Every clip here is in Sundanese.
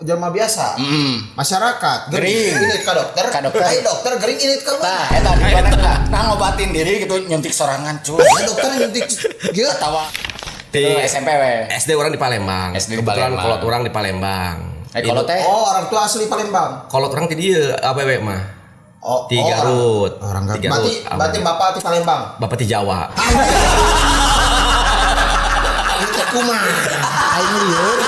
Jelma biasa. Masyarakat Gering. Ini ka dokter. Ka dokter. Ai dokter gering ini ka mana? Tah, eta di mana nah ngobatin diri gitu nyuntik sorangan cuy. Ya dokter nyuntik gitu. Tawa. Di SMP we. SD urang di Palembang. SD di Kebetulan Palembang. kolot urang di Palembang. Eh kolot teh. Oh, orang tua asli Palembang. Kolot urang ti dieu awewe mah. Oh, Di oh, Garut. Orang Garut. Di Garut. Berarti berarti bapak di Palembang. Bapak di Jawa. Itu kumaha? Aing lieur.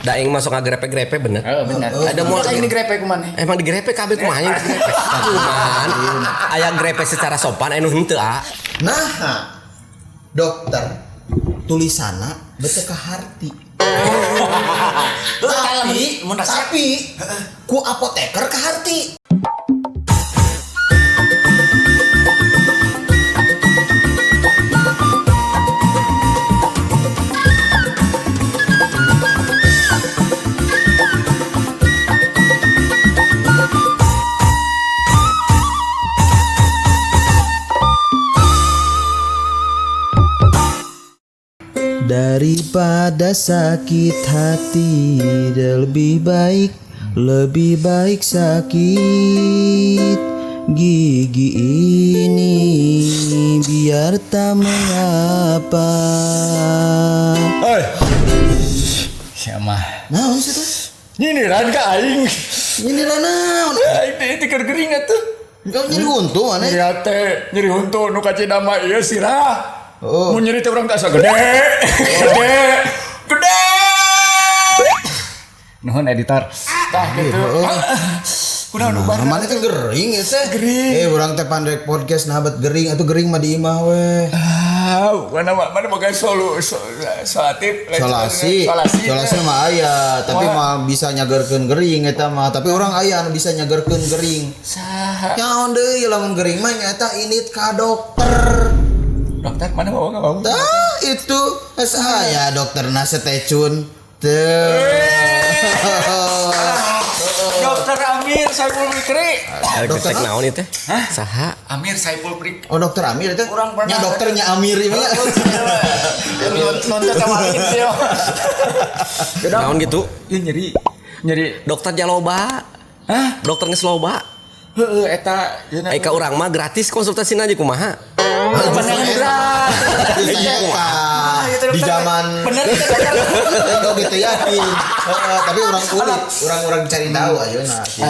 Da aing masuk ngagrepe-grepe bener. Heeh, bener. Ada mau Aing digrepe ku maneh. Emang digrepe kabeh kumaha yang digrepe. Cuman aya grepe secara sopan anu henteu ah. Nah, dokter tulisana bete ka harti. Tapi, Mun resep. tapi ku apoteker ka harti. Daripada sakit hati lebih baik sakit gigi ini biar tak mengapa. Hei. Siapa? Naon sih tuh? Nyindiran ka aing. Ini lah naon? Aing teh teu keur gering atuh. Kau nyeri huntu mana? Nyeri hate, nyeri huntu nu kacida mah ieu sirah. Oh. Mun nyeri teh urang teh asa gede. Gede. Gede. Nuhun editor. Tah gitu. Kunaon nu Nah, mana kan gering ya sih? Gering. Eh, urang teh pandek podcast nah bet gering atuh gering mah di imah weh. Ah, mana mana boga solatif, Solasi, solasi, solasi mah aya, tapi mah bisa nyagerkeun gering eta mah. Tapi urang aya anu bisa nyagerkeun gering. Saha? Nyaon deui lamun gering mah nyaeta ini ka dokter. Dokter mana bawa nggak bawa? Tah itu saya dokter Nasetecun. Tuh. Dokter Amir Saiful Fikri. Dokter naon ieu teh? Saha? Amir Saiful Fikri. Oh dokter Amir itu? Urang pernah- Nya dokternya Amir ini nya. Nonton sama itu. Naon gitu? Ya nyeri nyeri. Dokter jaloba. Hah? Dokter geus loba. Heeh eta ieu Ai ka urang mah gratis konsultasina aja kumaha. pandangan berat. Eta di zaman bener itu dokter. Oh gitu yakin. Heeh, tapi orang kulit, orang-orang cari tahu ayeuna gitu.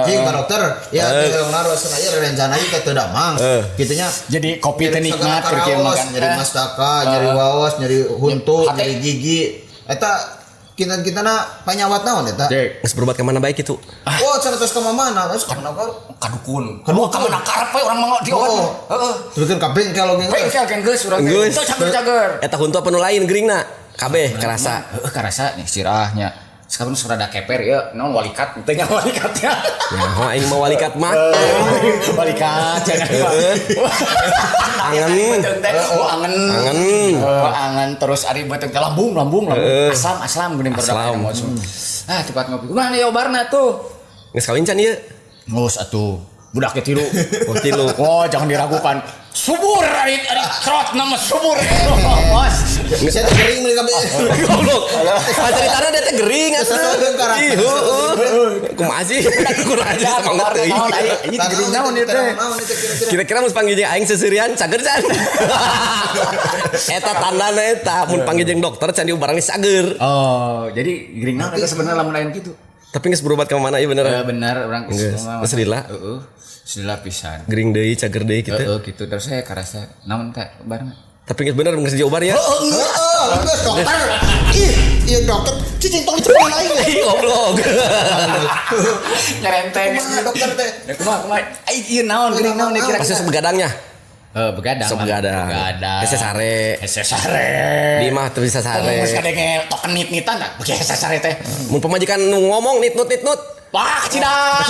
Cing Pak dokter, ya teu naros aya rencana ieu teh teu damang. Gitunya Jadi kopi teh nikmat keur kieu makan. nyeri mastaka, nyeri waos, nyeri huntu, Hate. nyeri gigi. Eta kinten-kintena panyawat naon eta? Jek. Geus berobat ka mana bae kitu. Oh, cenah tos ka mana? Terus ka mana? Kadukun. Kadukun. Ka mana karep we urang mah diobat. Oh. Heeh. Terus ka bengkel oge. Bengkel kan geus urang teh. Geus. Teu cager-cager. Eta huntu apa nu lain geringna? Kabeh karasa. Heeh karasa nih sirahnya. Sekarang sudah ada keper ya, non walikat, teu nya walikatnya. Nyaho aing mah walikat mah. Walikat jangan. Angen. Oh angen. Angen. Oh angen terus ari beuteung teh lambung lambung lambung. Asam asam geuning produk Asam. Ah tempat ngopi. Kumaha nih obarna tuh? Geus kawin can ieu? Geus atuh. Budak ge tilu. Oh tilu. Oh jangan diragukan. Subur ari ari trot nama subur. Bos. Saya teh gering meuli kabeh. Goblok. Pacaritana dia teh gering atuh. Sesuai karakter. Ih, heueuh. Kumaha sih? Kurang aja semangat teuing. Ini gering naon ieu teh? Naon ieu teh kira-kira? Kira-kira mun panggil jeung aing seuseurian cager can. Eta tandana eta mun panggil jeung dokter can diubarang geus cager. Oh, jadi gering naon eta sebenarnya lamun lain kitu. Tapi geus berobat ka mana ieu bener? Bener urang Geus. Geus lila. Heeh. Lila pisan. Gering deui cager deui kitu. Heeh gitu terus saya karasa naon teh bareng. Tapi geus bener geus diobar ya. Heeh, geus dokter. Ih, ieu dokter cicing tong dicepeun aing. Ih, goblok. Nyerenteng. Kumaha dokter teh? Ya kumaha kumaha. Ai ieu naon gering naon ieu Pasti kira-kira. sok begadangnya. Heeh, begadang. Sok begadang. Begadang. Hese sare. Hese sare. Di mah teu bisa sare. Geus kadenge token nit-nitan tah. Beuki hese sare teh. Mun pamajikan nu ngomong nit nut nit nut. Wah, kecidan.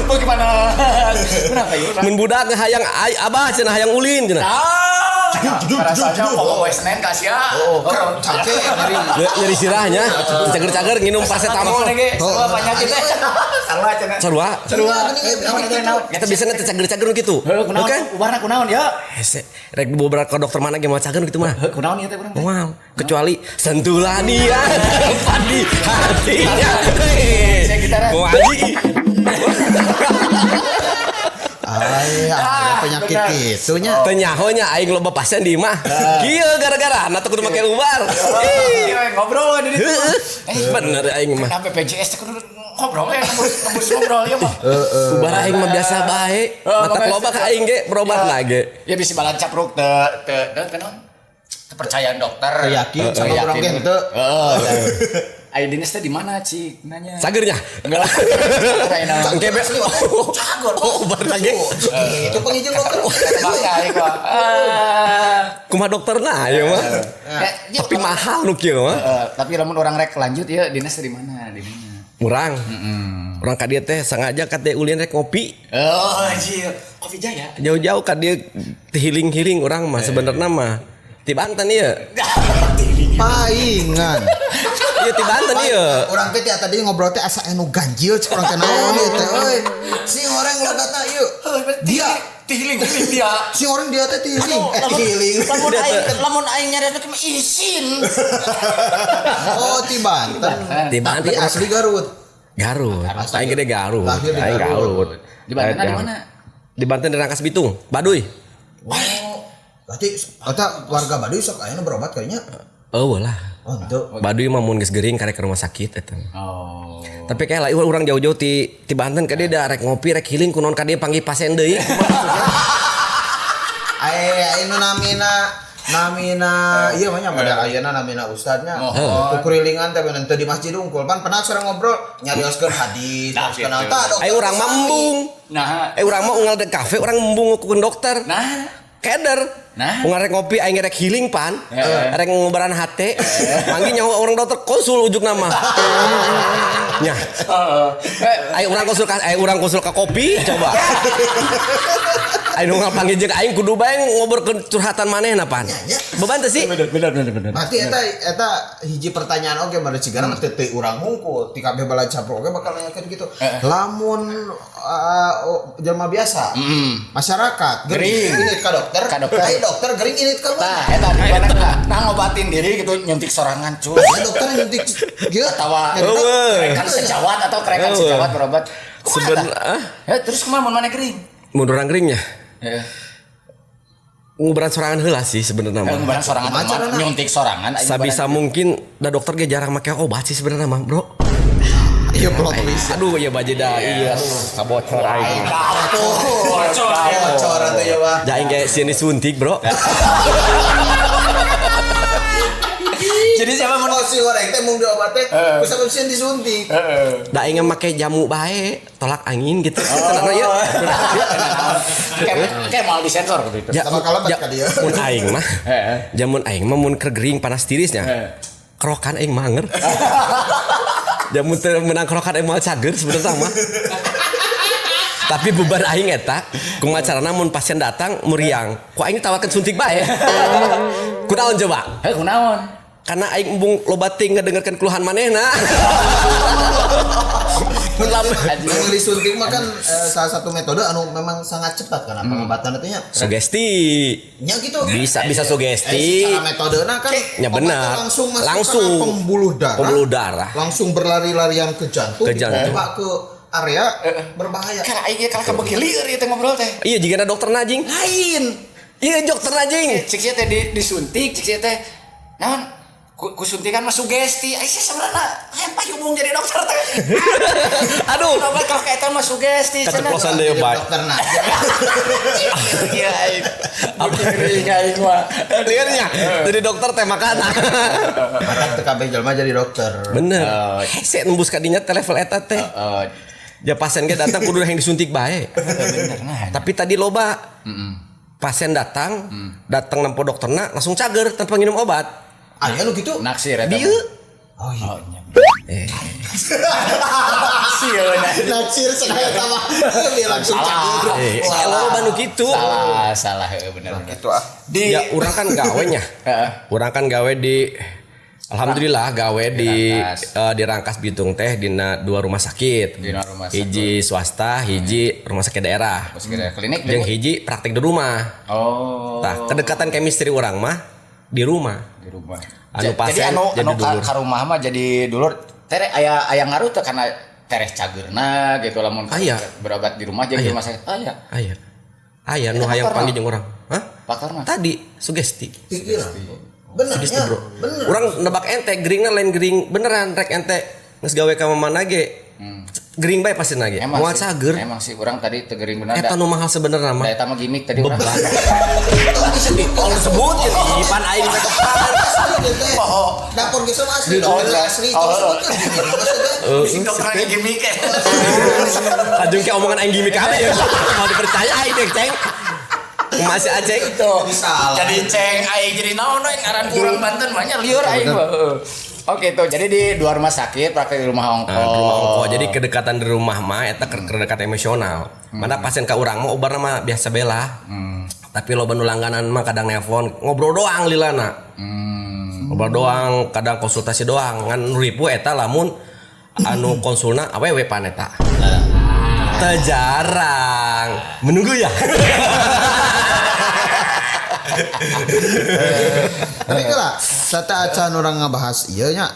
Bagaimana? Kenapa ya? Mun budak hayang ai abah cenah hayang ulin cenah. Ah, Rasanya kok poe Senin ka sia. Oh, capek nyeri. Nyeri sirahnya, cager-cager nginum paracetamol. Semua penyakit teh. Salah cenah. Sarua. Sarua. Eta biasanya teh cager-cager gitu. Heuh, kunaon? Bukan? Ubarna kunaon ya? Hese, rek dibawa ke dokter mana ge mau cager gitu mah. Heuh, kunaon ieu teh urang teh? Wow, kecuali sentuhlah dia padi hatinya. Saya gitaran. Mau aji. Ay, aya penyakit benar. kitu nya. Teu nyaho nya aing loba pasien di imah. Kieu gara-gara na teu kudu make ubar. Ih, Iya, ngobrol di ditu. heueuh. Bener aing mah. Kenapa BPJS teh kudu ngobrol ya, nembus nembus ngobrol ya mah. Ubar aing mah biasa bae. Mata loba ka aing ge berobat lah ge. Ya bisa balan capruk teu teu teu kunaon? Kepercayaan dokter. Teu yakin sama urang ge henteu. Heeh. Aya dinas teh di mana, Cik? Nanya. Cagernya. Enggak lah. Engke be. Cager. Oh, ubar lagi. Itu pengizin dokter. Maka aing mah. Ah. Kumaha dokterna ieu mah. Ya, Tapi mahal nu kieu mah. Heeh, tapi lamun orang rek lanjut ya dinas teh di mana? Di mana? Urang. Urang ka dieu teh sengaja ka dieu ulin rek ngopi. Oh, anjir. Kopi Jaya. Jauh-jauh ka dieu healing-healing urang mah sebenarnya mah. Ti Banten ieu. Paingan. Ieu ti Banten ieu. Urang teh tadi ngobrol teh asa anu ganjil cek urang teh naon ieu teh euy. Sing orang logatna ieu. Dia tihiling tihiling dia. sing orang dia teh tiling. Eh tiling. Lamun aing nyari teh mah isin. Oh, ti Banten. Ti Banten. Tapi asli Garut. Garut. Aing gede Garut. Lahir di Aing Garut. Garut. Di Banten di mana? Di Banten di Rangkas Bitung, Baduy. Wow. Berarti eta warga Baduy sok ayeuna berobat kayaknya. Oh lah. Oh, henteu. Baduy mah mun geus gering karek ke rumah sakit eta. Oh. Tapi kayak lah urang jauh-jauh ti Banten ka dieu da rek ngopi rek healing kunaon ka dieu panggih pasien deui. Ai anu namina namina iya mah nya pada ayeuna namina ustadnya. Oh. Kukurilingan teh bener teu di masjid unggul pan pernah sering ngobrol nyarioskeun hadis, Nah, nyarioskeun gitu. naon. Tah, dokter Ai urang mah embung. Nah, Eh urang mah unggal di kafe urang embung ngukukeun dokter. nah. Keder. Nah. Unggal rek ngopi aing rek healing pan. Heeh. Rek ngobaran hate. Manggih nyawa orang dokter konsul ujug nama. Nya. Heeh. Aing urang konsul ka aing urang konsul ka kopi coba. Aing nu panggil jeung aing kudu bae ngobrolkeun curhatan manehna pan. Beban teh sih. Bener bener bener bener. Berarti eta eta hiji pertanyaan oge mah cigana mah teu teu urang hungkul ti kabeh bala capruk oge bakal nanyakeun gitu. Lamun oh, jelema biasa, masyarakat Gering. ini ka dokter, Ka dokter. ai dokter gering ini ka mana? Tah, eta di mana tah? Nah ngobatin diri gitu nyuntik sorangan cuy. Ya dokter nyuntik kieu Tawa. Eueuh. Kerekan sejawat atau kerekan Eueuh. sejawat berobat. Kumaha Seben tah? ah Ya terus kumaha mun maneh gering? mun urang geringnya. Heeh. Ngubaran sorangan heula sih sebenarnya mah. Ngubaran sorangan Kumaha teman, carana? nyuntik sorangan aing Sabisa mungkin da dokter ge jarang make obat sih sebenarnya mah, Bro. Iya plot twist. Aduh iya baje da iya kabocor aing. Bocor. Bocor atuh ya Wah. Da aing ge sieun disuntik, Bro. Jadi siapa mun Oh si orang teh mung diobat teh ku sabab sieun disuntik. Da aing make jamu bae, tolak angin gitu. Tenang ya. Kayak kayak mal disensor gitu. Ja, Sama kalabat ja, ka dieu. mun aing mah. Heeh. Jamun aing mah mun keur gering panas tirisnya. Heeh. Kerokan aing manger. Jamun teu meunang kerokan aing moal cager sebenarnya mah. Tapi beban aing eta, kumaha carana mun pasien datang muriang. Ku aing tawarkeun suntik bae. Kunaon coba? Heh kunaon? Karena aing embung loba ting ngedengarkeun keluhan manehna. Mun Memang disuntik mah kan salah satu metode anu memang sangat cepat karena pengobatan itu nya. Sugesti. Nya gitu. Bisa bisa sugesti. Secara metodena kan Ya obatnya benar. langsung masuk Langsung. ke pembuluh darah. Pembuluh darah. Langsung berlari-larian ke jantung, Ke jantung. dipompa ke area berbahaya. Karena aing ge kalah kabeuki lieur ieu teh ngobrol teh. Iya jika dokter najing. Lain. Iya dokter najing. Cik sia teh disuntik, cik sia teh naon? Ku suntikan mah sugesti. Ai sia sebenarnya hayang payung jadi dokter teh. Aduh. Obat kalau kayak eta mah sugesti cenah. Keceplosan deui, Jadi Pak. dokter nah. Iya aing. Apa gering aing mah. Liurnya. Jadi dokter teh makanan. Matak teu kabeh jelema jadi dokter. Bener. Hese nembus ka dinya teh level eta teh. Heeh. Ya pasien ge datang kudu yang disuntik bae. Bener nah. Tapi tadi loba pasien datang, datang nempo dokterna langsung cager tanpa minum obat. Aya nu gitu. Naksir eta. Dieu. Oh iya. Oh iya. Eh. Sieun. Naksir sekali sama dia langsung cager. Lo banu gitu. Salah, salah bener. Gitu ah. Di ya urang kan gawe nya. Urang kan gawe di alhamdulillah gawe di Rangkas Bitung teh dina dua rumah sakit. Dina rumah sakit. Hiji swasta, hiji rumah sakit daerah. Rumah sakit daerah. Klinik jeung hiji praktek di rumah. Oh. Tah, kedekatan chemistry urang mah di rumah. Di rumah. Anu pasien jadi anu jadi anu dulur. Ka rumah mah jadi dulur tere aya aya ngaruh teh karena tereh cageurna gitu lamun berobat di rumah jadi rumah sakit. Aya. Aya. Aya nu hayang panggil jeung urang. Hah? Pakarna. Tadi sugesti. Bener ya, bro. Bener. Urang nebak ente gringna lain gring beneran rek ente geus gawe ka mana ge. Gering bae pasti nage. Moal cager. Emang sih urang tadi teu gering bener. Eta nu mahal sebenarnya mah. Da eta mah gimmick tadi urang. Kalau sebut ya pan aing teh kepan. Oh, dapur geus mah asli. Asli. Sing dokter lagi gimmick. Kajung ke omongan aing gimmick kabeh ya. Mau dipercaya aing deh, Ceng. Masih aceng itu. Jadi ceng aing jadi naon we ngaran kurang Banten banyak liur aing. Oke tuh, jadi di dua rumah sakit praktek di rumah ongko. Nah, di rumah ongko. Jadi kedekatan di rumah mah eta kedekatan emosional. Mana pasien ka urang mah obarna mah biasa bela. Tapi loba nu langganan mah kadang nelpon, ngobrol doang lilana. Ngobrol doang, kadang konsultasi doang. Ngan ripu eta lamun anu konsulna awewe pan eta. Teu jarang. Menunggu ya. Tapi lah, sata acan orang ngebahas iya nya,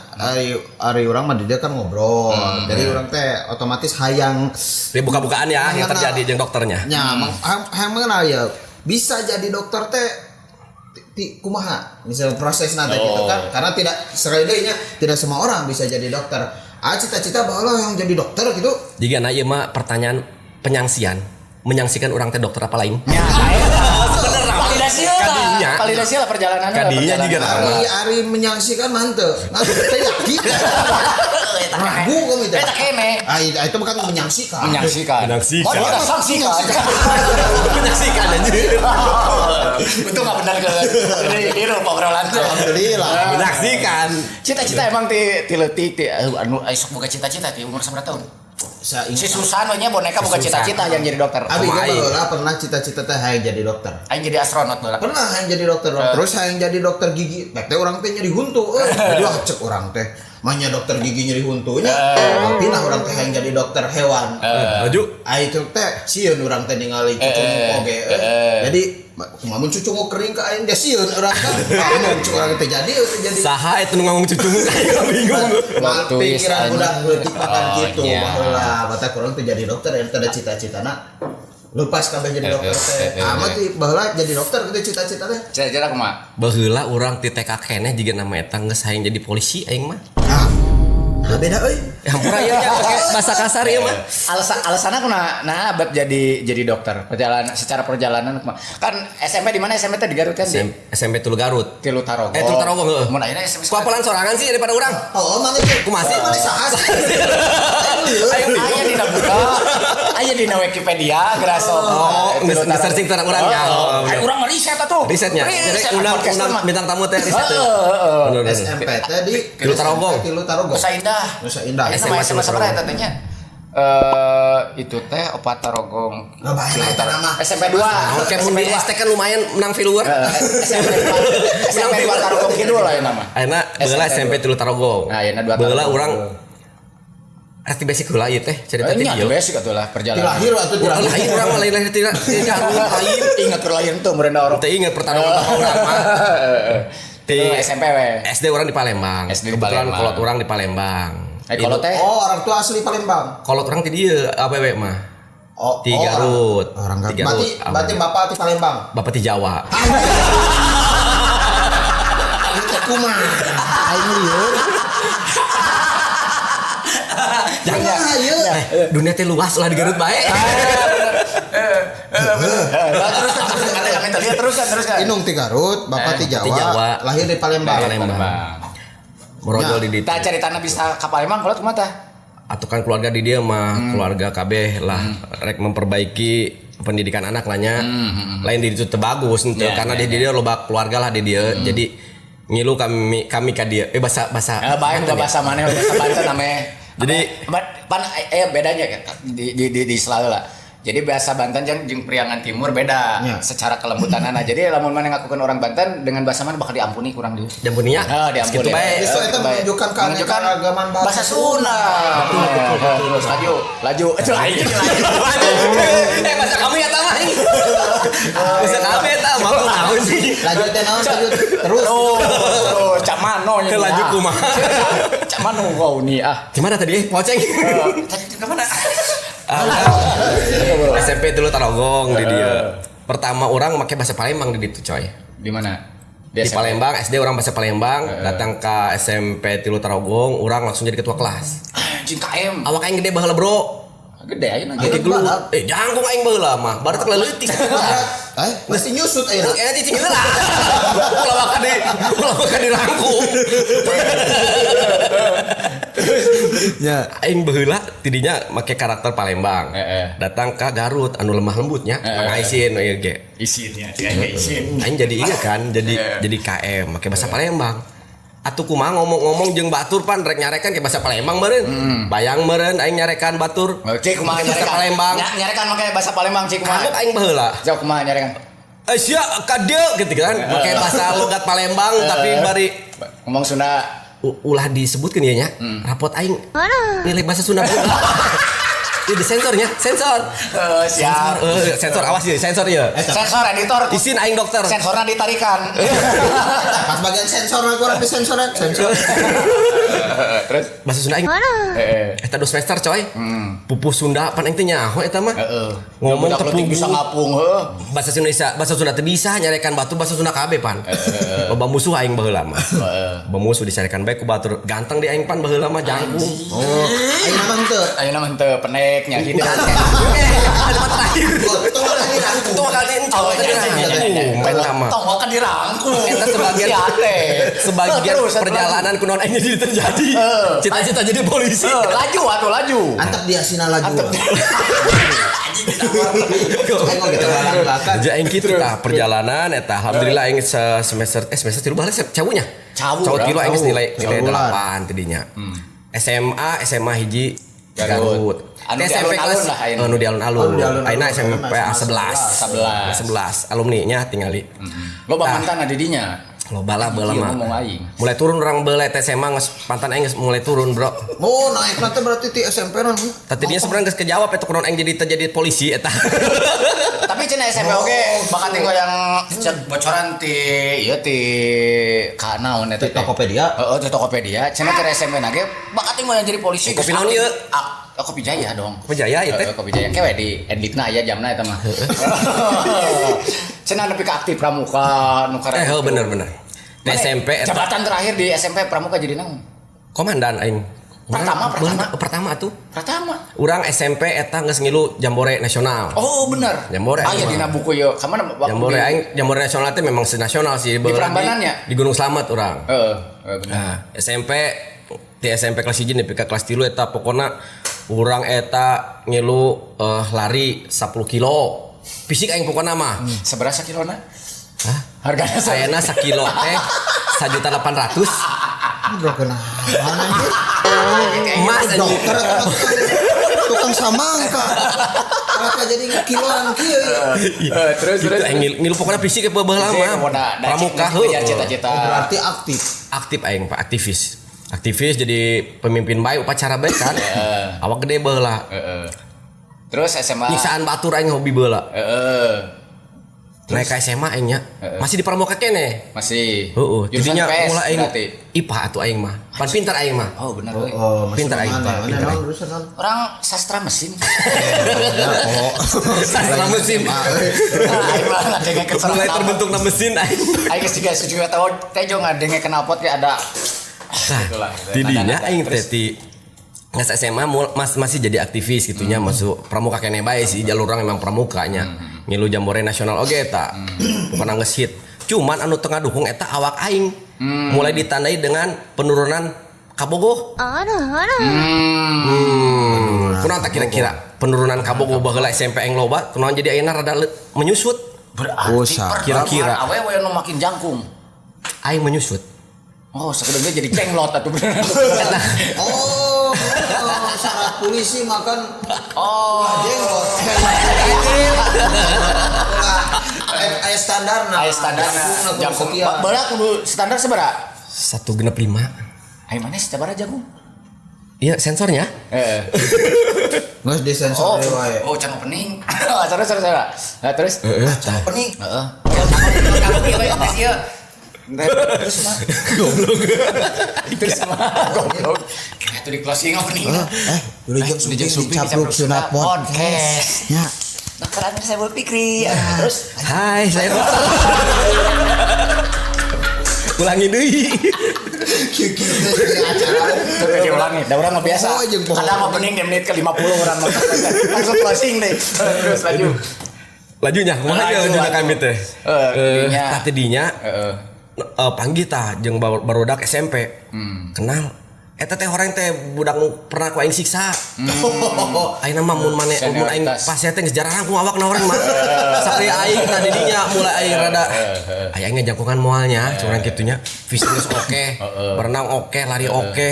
ari orang mah dia kan ngobrol. Jadi orang teh otomatis hayang di buka-bukaan ya yang terjadi jeung dokternya. Nya, hayang mengenal ya bisa jadi dokter teh kumaha misalnya prosesna teh gitu kan. Karena tidak sekali deui nya tidak semua orang bisa jadi dokter. Ah cita-cita bahwa yang jadi dokter gitu. Jika na ieu mah pertanyaan penyangsian, menyangsikan orang teh dokter apa lain? Ya, validasi lah. Validasi lah perjalanannya. Kadinya juga Ari menyangsikan mantep. Nah, teh yakin. Ragu kamu itu. Eta kene. Ah, itu bukan menyangsikan. Menyangsikan. Menyangsikan. Oh, kita saksikan. Menyaksikan anjir. Itu enggak benar ke. Ini obrolan tuh. Alhamdulillah. Menyaksikan. Cita-cita emang ti leutik ti anu sok boga cita-cita ti umur sabaraha tahun? Si Susan nya boneka bukan cita-cita yang jadi dokter. Abi ge pernah cita-cita teh hayang jadi dokter. Hayang jadi astronot baheula. Pernah hayang jadi dokter. Terus hayang jadi dokter gigi. Teh urang teh nyeri huntu euy. Wah cek urang teh mah dokter gigi nyeri huntunya. Tapi nah urang teh hayang jadi dokter hewan. Maju. Ai itu teh sieun urang teh ningali cucunguk oge. Jadi kumaha cucunguk kering ka aing ge sieun urang teh. Amun cek urang teh jadi jadi. Saha eta nu ngomong cucunguk aing bingung. Pikiran budak leutik makan kitu baheula. Batak urang teh jadi dokter eta ada cita-citana. Lepas kabeh jadi dokter teh. Amat ti baheula jadi dokter kitu cita-cita teh. Cita-cita kumaha? Baheula urang ti TK keneh jiga nama eta geus hayang jadi polisi aing mah. Nah, beda euy. Hampura ieu nya pake bahasa kasar ieu mah. Alasanna kunaha nah abad jadi dokter. Perjalanan secara perjalanan kumaha? Kan SMP di mana SMP teh di Garut kan? SMP Tilu Garut. Tilu Tarogong. Tilu Tarogong heeh. Mun ayeuna SMP. Ku apalan sorangan sih daripada urang? Oh, mana teh? Kumaha sih? Mana saha sih? Aya dina buka. Aya dina Wikipedia geraso. Oh, geus searching tentang urang nya. Ai urang ngeriset atuh. Risetnya. Jadi undang bintang tamu teh riset. Heeh. SMP teh di Tilu Tarogong. Tilu Tarogong. Nusa Indah. Nusa Indah. SMA sabaraha eta teh nya? Itu teh opat Tarogong. Lah bahaya eta nama. SMP 2. Oke, mun di ST kan lumayan menang viewer. SMP 2. SMP 2 Tarogong Kidul lah nama. Ayeuna baheula SMP 3 Tarogong. Nah, ayeuna 2. Baheula urang arti basic heula ieu teh cerita teh ieu. Basic atuh lah perjalanan. Tilahir atuh tilahir. Lahir urang mah lahir ti Garut lain. Ingat lahir tuh meureun orang. Teu ingat pertarungan urang mah. Di SMP we. SD urang di Palembang. Kebetulan kolot urang di Palembang. Kolot teh. Oh, orang tua asli Palembang. Kolot urang ti dieu awewe mah. Oh, di Garut. Orang Garut. Berarti bapak ti Palembang. Bapak ti Jawa. Itu kumaha? Aing lieur. Jangan ieu. Dunia teh luas lah di Garut bae. Terus kan. Inung ti Garut, bapak ti Jawa, lahir di Palembang. Merojol di ditu. Tah caritana bisa ka Palembang kolot kumaha tah? Atuh kan keluarga di dia mah, keluarga kabeh lah rek memperbaiki pendidikan anak lah nya. Lain di ditu teu bagus henteu karena di dia loba keluarga lah di dia. Jadi ngilu kami ka dia. Bahasa bae bahasa maneh bahasa Banten ame Jadi pan bedanya kan di selalu lah. Jadi bahasa Banten jeung Priangan Timur beda secara kelembutanana. Jadi lamun maneh ngakukeun orang Banten dengan bahasa mana bakal diampuni kurang dia. Diampuninya? Heeh, diampuni. Segitu bae. Justru itu menunjukkan keanekaragaman bahasa Sunda. Betul. Terus laju. Itu aing. Bahasa kamu ya tama. Bahasa kamu ya tama. Mau naon sih? Laju teh naon laju terus. Terus cak mano nya. Laju kumaha? Cak mano kau nih ah. Gimana tadi? Poceng. Tadi kemana? SMP dulu Tarogong di dia. Pertama orang pakai bahasa Palembang di ditu coy. Di mana? Di Palembang, SD orang bahasa Palembang, datang ke SMP Tilu Tarogong, orang langsung jadi ketua kelas. Anjing KM. Awak aing gede baheula, Bro. Gede aja nanti. Gede gelut. Jangkung aing baheula mah. Baru teh leutik. Mesti nyusut ayeuna. Cicing heula. Ulah waka dirangkum. Ya, aing baheula tidinya make karakter Palembang. Datang ke Garut anu lemah lembutnya, pangaisin ieu ge. Isinnya, isin. Aing jadi ieu kan, jadi KM make bahasa Palembang. Atuh kumaha ngomong-ngomong jeung batur pan rek nyarekan ke bahasa Palembang meureun. Bayang meureun aing nyarekan batur. Cik kumaha bahasa Palembang. Nyarekan make bahasa Palembang cik kumaha. Kagok aing baheula. Jauh kumaha nyarekan. Sia ka dieu gitu kan. Make bahasa logat Palembang tapi bari ngomong Sunda. Ulah disebutkeun ieu nya. Rapot aing nilai bahasa Sunda. Itu sensornya, sensor. Siap. Sensor awas ya, sensor ya. Sensor editor. Isin aing dokter. Sensornya ditarikan. Pas bagian sensor aku rapi sensor. Sensor. Terus bahasa Sunda aing. Eta 2 semester coy. Pupuh Sunda pan aing teh nyaho eta mah. Ngomong teu bisa ngapung heuh. Bahasa Indonesia, bahasa Sunda teu bisa nyarekan batur bahasa Sunda kabeh pan. Loba musuh aing baheula mah. Loba musuh disarekan bae ku batur. Ganteng di aing pan baheula mah jangkung. Oh, aing mah henteu. Ayeuna mah henteu penek. Nya gitu. Ada terakhir. Tong kan dirangkul. Eta sebagian perjalanan kunaon aing jadi terjadi. Cita-cita jadi polisi. Laju atuh laju. Antep dia sina laju. Jadi aing kitu tah perjalanan eta alhamdulillah aing semester 3 balik cawunya. Cawu tilu aing nilai 8 tidinya. SMA hiji Garut. Anu di alun-alun lah ayeuna. Anu di alun-alun. Ayeuna SMP 11. 11 alumni nya tingali. Loba mantan di dinya. Loba lah baheula mah. Mulai turun urang baheula teh SMA geus mantan aing geus mulai turun, Bro. Oh, naik nanti berarti ti SMP non. Tadinya sebenarnya geus kejawab eta kunaon aing jadi polisi eta. Tapi cenah SMP oge bakat tinggal yang bocoran ti ieu ti kanaon eta ti Tokopedia. Heeh, ti Tokopedia. Cenah keur SMP na ge bakat tinggal yang jadi polisi. Kopi naon ieu? Kopi Jaya dong. Kopi Jaya ieu teh. Kopi Jaya kewe di editna aya jamna eta mah. Cenah nepi ka aktif pramuka nu karena. Bener. Di SMP eta. Jabatan terakhir di SMP pramuka jadi naon? Komandan aing. Pertama tuh. Pertama. Urang SMP eta geus ngilu jambore nasional. Oh, bener. Jambore. Aya dina buku ieu. Ka mana waktu jambore aing jambore nasional teh memang senasional sih. Di Prambanan nya? Di Gunung Slamet urang. Heeh, bener. Nah, SMP di SMP kelas 1 nepi ka kelas 3 eta pokona urang eta ngilu lari 10 kilo. Fisik aing pokona mah. Sabaraha sakilona? Hah? Hargana sayana sakilo teh 1.800.000. Bro kenapa? Mas dokter tukang samangka. Kenapa jadi kiloan kieu? Terus aing ngilu pokona fisik baheula mah. Pramuka heuh. Cita-cita. Berarti aktif. Aktif aing Pak, aktivis. Aktivis jadi pemimpin baik upacara baik kan. Awak gede baheula. Terus SMA. Nyiksaan batur aing hobi baheula. Naik ke SMA aing nya. Masih di Pramuka keneh. Masih. Heeh. Jadinya mulai aing IPA atuh aing mah. Pan pintar aing mah. Oh benar euy. Pintar aing. Orang sastra mesin. Sastra mesin. Aing mah ngadengekeun mulai terbentuk na mesin aing. Aing geus juga tahu tejo ngadengekeun knalpot ge ada. Nah, tidinya aing teh ti nges SMA masih jadi aktivis gitunya masuk pramuka keneh bae sih jalur urang memang pramukanya. Ngilu jambore nasional oge eta. Pokona geus hit. Cuman anu tengah dukung eta awak aing. Mulai ditandai dengan penurunan kabogoh. Kunaon tah kira-kira penurunan kabogoh baheula SMP aing loba kunaon jadi ayeuna rada menyusut. Berarti kira-kira awewe nu makin jangkung. Aing menyusut. Oh, sekedar jadi jenglot atuh bener. Oh. Polisi makan. Oh. Jenggot. Aya standar. Aya standar. Jangkung. Baheula kudu standar sabaraha? 165. Ai maneh sabaraha jangkung? Iya, sensornya. Heeh. Geus disensor deui wae. Oh, can opening. Terus terus terus. Nah, terus. Heeh. Can opening. Heeh. Kamu ieu we tes ieu. Terus mah Goblok. terus mah goblok. Itu di closing opening. Wilujeng Sumping di Capruk Sunda Podcast. Ya. Dokter Amir Saiful Fikri. Terus hai, saya ulangi deui. Kieu teh acara. Terus diulangi. Da urang mah biasa. Kadang opening di menit ke 50 urang mah langsung closing deh. Terus laju. Lajunya kumaha lajunya kami teh? Heeh, tadinya heeh. Panggih tah jeung barudak SMP. Kenal. Eta teh horeng teh budak nu pernah ku aing siksa. Ayeuna mah mun mane mun aing pasea teh geus jarang ku awakna horeng mah. Sakri aing tah didinya mulai aing rada aing ngajangkungan moalnya curang kitunya. Fisik geus oke, berenang oke, lari oke.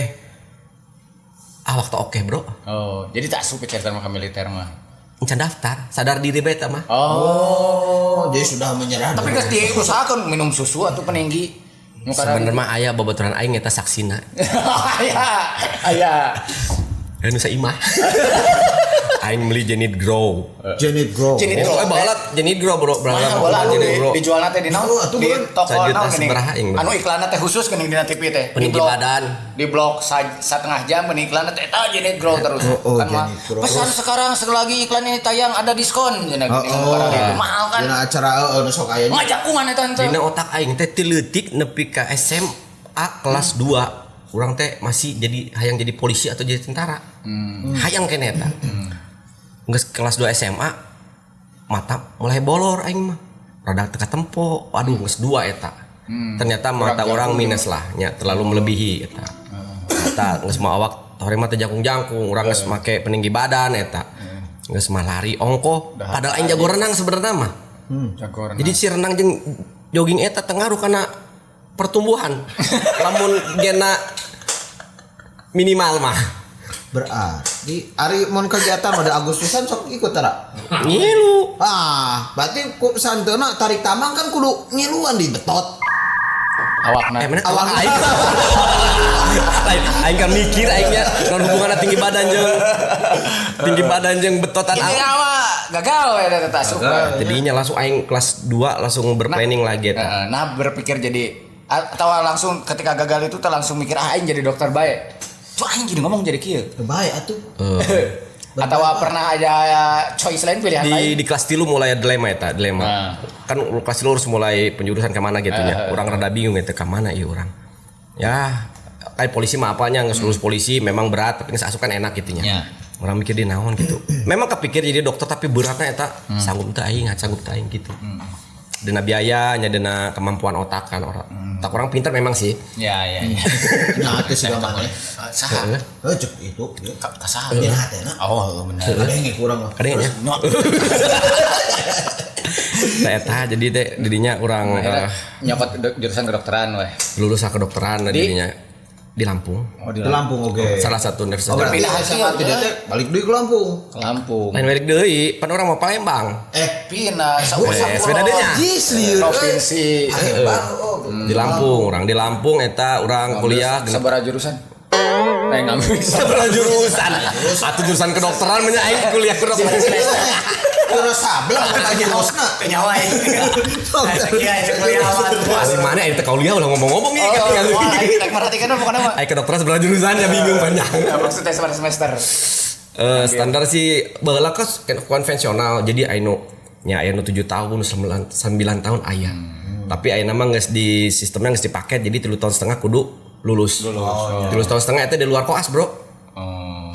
Awak teh oke, Bro. Oh, jadi tak asup cerita mah ka militer mah. Encan daftar, sadar diri bae eta mah. Oh, jadi sudah menyerah. Tapi geus diusahakeun minum susu atuh peninggi. Sebenarnya mah aya babaturan aing eta saksina. Aya, aya. Anu saimah. Aing beli Zenith Grow. Zenith Grow. Zenith Grow. Baheula Zenith Grow, Bro. Baheula dijualna teh di naon? Di toko naon geuning. Anu iklanna teh khusus geuning dina TV teh. Di badan. Di blok setengah jam geuning iklanna teh eta Zenith Grow terus. Oh, kan mah. Pesan sekarang sekali lagi iklan ini tayang ada diskon cenah geuning. Mahal kan. Dina acara heeh nu sok aya. Ngajakungan eta henteu. Dina otak aing teh ti leutik nepi ka SMA kelas 2. Urang teh masih jadi hayang jadi polisi atau jadi tentara. Hayang keneh eta. Geus kelas 2 SMA mata mulai bolor aing mah. Rada teu katempo. Aduh geus 2 eta. Ternyata mata orang minus lah nya terlalu melebihi eta. Eta geus mah awak horeng mah teh jangkung-jangkung, urang geus make peninggi badan eta. Geus mah lari ongkoh, padahal aing jago renang sebenarnya mah. Jago renang. Jadi si renang jeung jogging eta tengaruh kana pertumbuhan. Lamun gena minimal mah. Berarti ari mun kegiatan pada Agustusan sok ikut tara. Ngilu. Ah, berarti ku santeuna tarik tambang kan kudu ngiluan di betot. Awakna. Awak aing. Aing kan mikir aingnya non hubunganna tinggi badan jeung betotan. Ini awak gagal we eta asup. Jadinya langsung aing kelas 2 langsung berplanning lagi eta. Nah, berpikir jadi atau langsung ketika gagal itu langsung mikir ah aing jadi dokter bae. Tuh aing jadi ngomong jadi kieu. Bae atuh. Atau pernah ada choice lain pilihan lain? Di kelas 3 mulai dilema eta, dilema. Kan kelas 3 harus mulai penjurusan ke mana gitu nya. Urang rada bingung eta ke mana ieu urang. Ya, kayak polisi mah apanya geus lulus polisi memang berat tapi geus asup kan enak gitu nya. Yeah. Urang mikir di naon gitu. Memang kepikir jadi dokter tapi beratnya eta sanggup teu aing, sanggup teu aing gitu. Dena biaya, nya dena kemampuan otak kan orang. Otak orang pintar memang sih. Ya ya ya. Nah, itu sih gampang. Saha? Heuh cek itu. Ka saha? Ya hatena. Oh, benar. Kadenge kurang mah. Kadenge nya. Nah, eta jadi teh didinya urang nyokot jurusan kedokteran weh. Lulus kedokteran didinya di Lampung. Oh, di Lampung oke. Okay. Salah satu universitas. Oh, berarti SMA tidak teh balik deui ke Lampung. Ke Lampung. Lain balik deui, pan urang mau Palembang. Pindah sepeda deui nya. Provinsi. Di Lampung, urang di Lampung eta urang kuliah sabaraha jurusan? Ngambil sabaraha jurusan. Satu jurusan kedokteran mah aing kuliah kedokteran. Terus sableng lagi losna. Teu nyawa aing. Iya, kuliah awal. Asli mana aing teh kuliah ulah ngomong-ngomong ieu kan. Aing tak merhatikan pokoknya mah. Aing kedokteran seberapa jurusan ya bingung panjang. Maksudnya seberapa semester? Standar sih baheula konvensional. Jadi aing nu nya aya nu 7 tahun, 9 tahun aya. Tapi ayeuna mah geus di sistemnya geus dipaket jadi 3 tahun setengah kudu lulus. 3 tahun setengah eta di luar koas, Bro.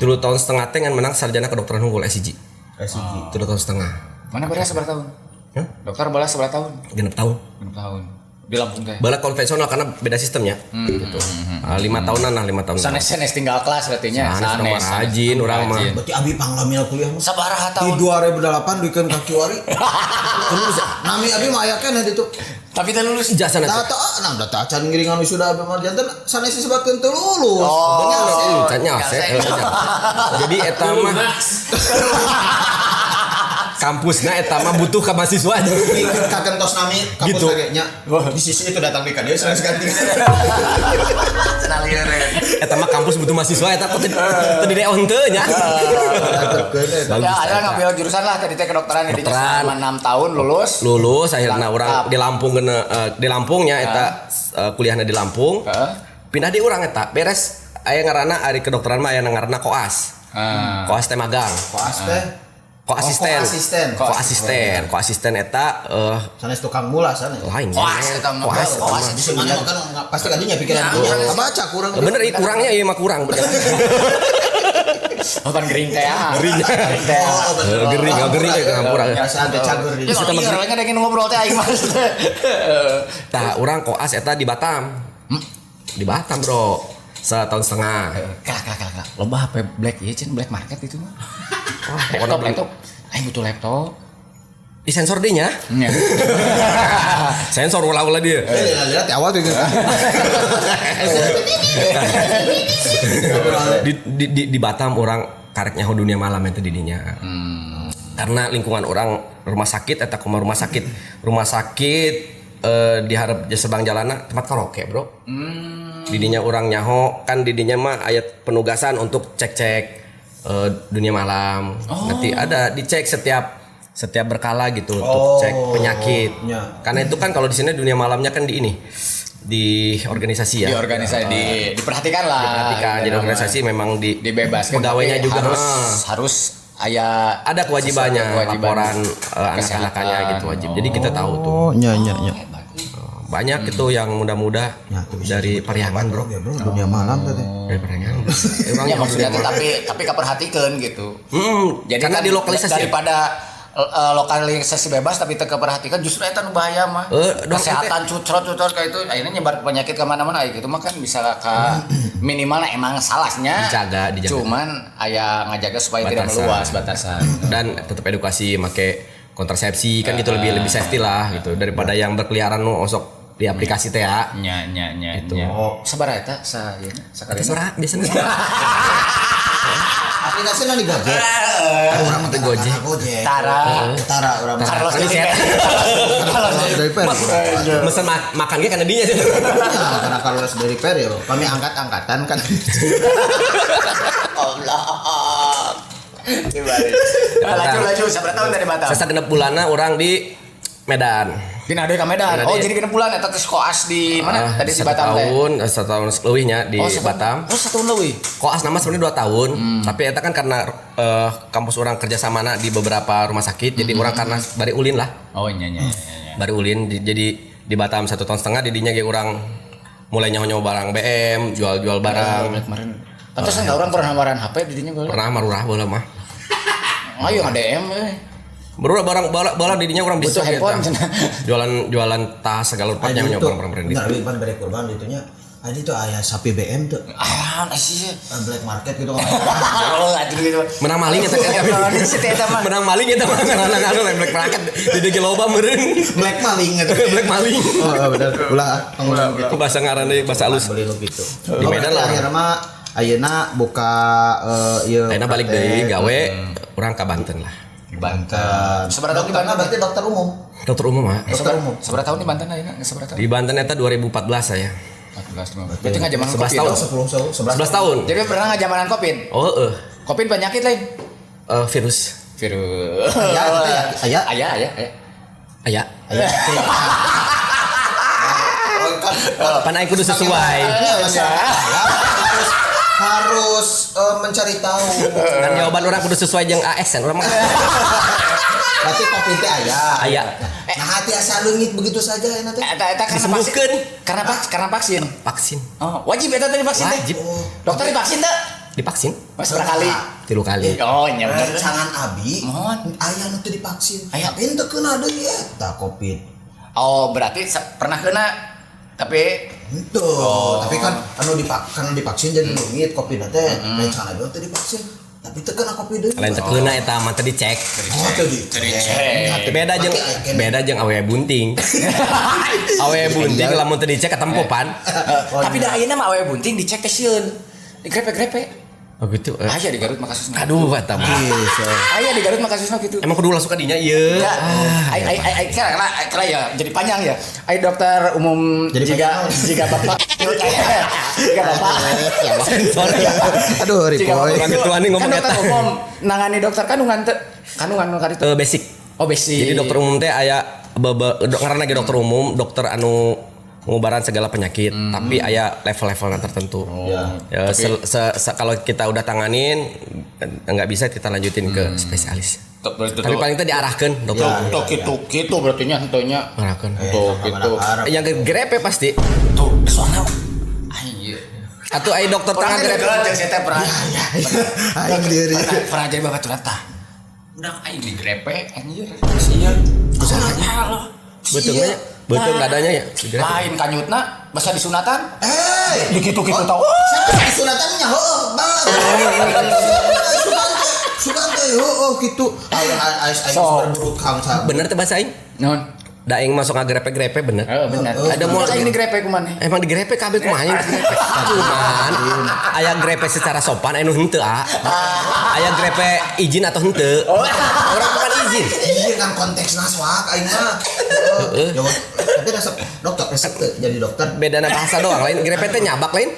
3 tahun setengah teh ngan menang sarjana kedokteran unggul SIG. SIG. 3 tahun setengah. Mana beras seberapa tahun? Hah? Dokter balas seberapa tahun? 6 tahun. 6 tahun. Di Lampung teh. Balak konvensional karena beda sistemnya. Gitu. 5 tahunan lah, 5 tahun. Sanes-sanes tinggal kelas berarti nya. Sanes rajin urang mah. Berarti abi panglamina kuliah mah. Sabaraha tahun? Di 2008 duikeun ka kiwari. Terus nami abi mah aya keneh ditu. Tapi teu lulus. Ijazah Nah, teh. tah, nah, da tah acan ngiringan wisuda abdi mah janten sanes disebutkeun teu lulus. Oh. Can nyase. Jadi eta mah kampusna eta mah butuh ka mahasiswa. Kagentos nami kampus Gitu. lagi nya. Di sisi itu datang di ka dieu sanes ganti. Cenah lieur. Eta mah kampus butuh mahasiswa eta kok teu di on teu nya. Bagus, Ya, akhirnya eta. ngambil jurusan lah tadi teh kedokteran di Kedokteran. selama 6 tahun lulus. Lulus akhirnya Lengkap. orang di Lampung kena di Lampungnya eta kuliahna di Lampung. Heeh. Pindah di urang eta beres aya ngaranna ari kedokteran mah aya ngaranna koas. Ah. Koas teh magang. Koas teh. Koasisten. Oh, koasisten. Koasisten. Koasisten eta Sanes tukang mula sanes. lain. Koas eta mah. Koas. eta Koas. mah. Di mana kan nggak- pasti kadinya pikiran Ya, dia. Baca kurang. Bener ieu kurangnya ieu mah kurang bener. Oh, kan gering teh ah. Gering. Gering teh. Oh, bener. Gering, oh, gering, ya, ngampura. Biasa teh cager di Ya, iya, orangnya ada yang ngobrol teh aing mah. Tah urang koas eta di Batam. Di Batam, Bro. Setahun setengah. Kak, kak, kak, kak. Loba HP black ieu cen black market itu mah. Wah, pokoknya Laptop, beli. laptop. Aing butuh laptop. Di sensor deh nya. Nya. Sensor ulah-ulah dia. Lihat di awal tuh. Di Batam orang karek nyaho dunia malam itu didinya. Karena lingkungan orang rumah sakit eta kumaha rumah sakit diharap sebang jalana tempat karaoke, Bro. Didinya orang nyaho kan didinya mah ayat penugasan untuk cek-cek dunia malam. Nanti ada dicek setiap setiap berkala gitu untuk cek penyakit. Ya. Karena itu kan kalau di sini dunia malamnya kan di ini di organisasi ya. Di organisasi di diperhatikan lah. Diperhatikan. Jadi organisasi memang di dibebaskan pegawainya tapi juga harus harus aya ada kewajibannya, sesuatu kewajiban laporan anak-anakannya kesehatan. gitu wajib. Jadi kita tahu tuh. Oh, nya nya nya. Hebat. Banyak itu yang muda-muda Ya, tuh bisa dari Pariangan, Bro. Ya, Bro, dunia malam tadi. Dari Pariangan. Emang Ya maksudnya tuh tapi keperhatikan gitu. Jadi karena kan di lokalisasi daripada lokalisasi bebas tapi teu keperhatikan justru eta nu bahaya mah. Dong, Kesehatan cucrot-cucrot kayak itu akhirnya nyebar penyakit ke mana-mana gitu mah kan bisa ke minimal emang salahnya Dijaga, dijaga. Cuman aya ngajaga supaya tidak Batasan. meluas batasan. Dan tetap edukasi make kontrasepsi kan gitu lebih lebih safety lah gitu daripada yang berkeliaran nu osok di aplikasi teh ya. Nya nya nya Gitu. nya. Sabaraha eta sa ieu sakali. Sora biasanya. Aplikasi di Gojek. Orang mah Gojek. Gojek. Tara. Tara orang mah. Carlos dari Carlos Dari Per. Mesen makan ge karena dinya sih. Ya, karena Carlos dari Per ya. Kami angkat-angkatan kan. Allah. Dibalik. Nah, laju laju sabaraha tahun dari Batam? Sesa genep bulana orang di Medan. Pindah deui ka Medan. Pindah Oh, deui. jadi genep bulan eta teh koas di mana? Tadi di satu Batam teh. tahun, satu tahun leuwihnya di Oh, satu- Batam. Oh, satu tahun leuwih. Koas nama sebenarnya 2 tahun, tapi eta kan karena kampus orang kerjasamana di beberapa rumah sakit, jadi orang karena bari ulin lah, Oh, nya nya nya nya. bari ulin, jadi di Batam 1,5 tahun, didinya ge orang mulai nyaho-nyaho barang BM, jual-jual barang. Kemarin. Pantesan enggak orang pernah nawaran HP di dinya baheula. Pernah marurah baheula mah. Ayo nge-DM euy. Marurah barang bala bala didinya orang bisa Butuh handphone, eta. cenah. Jualan jualan tas segala rupa Adi nyaho itu. barang barang Bentar, abi pan bere kurban itunya. Adi tuh aya sapi BM tuh. Ah, sih. Black market gitu kan. Oh, aduh gitu. Menang maling eta kan. Naon sih teh eta mah. Menang maling eta mah ngaranna anu black market di dieu loba meureun. Black maling gitu. Black maling. Oh, bener. Ulah, ulah. Aku bahasa ngaran deui bahasa halus. Beli nu gitu. Di Medan lah. Akhirnya mah ayeuna buka ieu Ayeuna balik deui gawe urang ka Banten lah. Di Banten. Sabaraha tahun di Dokterna Banten? berarti dokter umum. Dokter umum ah. Dokter umum. Sabaraha tahun di Banten ayeuna? Sabaraha tahun? Di Banten eta 2014 saya. 14 15. Berarti ngajamanan 11 Covid. tahun. 10 11 11 tahun. Jadi pernah ngajamanan Covid? Oh, heeh. Covid penyakit lain? Virus. Virus. Aya, aya, aya. Aya, aya, aya. Aya. Aya. Pan aing kudu sesuai. Iya, masyarakat. Harus mencari tahu. Kan jawaban orang kudu sesuai jeung ASN urang mah. Berarti Covid teh aya. Aya. Nah, hati asa leungit begitu saja ya teh. Eta eta karena vaksin. Disembuhkeun. Karena karena vaksin. Vaksin. Oh, wajib eta teh divaksin teh. Wajib. Dokter divaksin teh? Divaksin Mas berapa kali? 3 kali. Oh, nya bener. Rencangan abi Mohon. aya nu teu divaksin. Aya. Tapi henteu keuna deui eta Covid. Oh, berarti pernah kena tapi Henteu, tapi kan anu karena divaksin jadi leungit Covid teh. Rencangan abi teu divaksin. Tapi teu kena Covid deui. Lain teu keuna eta mah teu dicek. Oh, teu dicek. Beda jeung awewe bunting. Awewe bunting lamun teu dicek ketempo pan. Tapi da ayeuna mah awewe bunting dicek teh sieun. Digrepe-grepe. Oh gitu. Aya di Garut mah kasusna. Aduh eta mah. Aya di Garut mah kasusna gitu. Emang kudu langsung ka dinya ieu. Ya, ai ai ai ai ya jadi panjang ya. Ai dokter umum jadi jika bapak jika bapak sensor. Aduh, ripoy. Orang ketua nih ngomong kan dokter umum nangani dokter kandungan teu kandungan nu kaditu. Basic. Oh, basic. Jadi dokter umum teh aya ngaranna ge dokter umum, dokter anu pengobaran segala penyakit, tapi aya level-levelnya tertentu. Oh. Ya, kalau kita udah tanganin nggak bisa kita lanjutin ke spesialis. Tapi paling tadi diarahkan dokter. Ya, gitu berarti nya hentonya. Arahkan. Tuh gitu. Yang grepe pasti. Tuh, soalnya anjir. Atau ai dokter tangan grepe. Pernah. Aing diri. Pernah jadi babaturan tah. Udah aing digrepe anjir. Sieun. Kusaha. Betulnya. Betul adanya ya. Lain kanyutna basa disunatan. Dikitu-kitu tau. Siapa disunatan nya heueuh banget. Sugan teh heueuh kitu. Aing berburu kang. Bener teh bahasa aing? Naon? Da aing masuk ngagrepe-grepe bener. Heeh bener. Ada moal aing digrepe kumaha? Emang digrepe kabeh kumaha yang digrepe. Cuman aya grepe secara sopan anu henteu ah. Aya grepe izin atau henteu. Orang bukan izin. Iya kan konteksna soak aing mah. Heeh. Tapi resep dokter resep teu jadi dokter. Bedana bahasa doang lain grepe teh nyabak lain.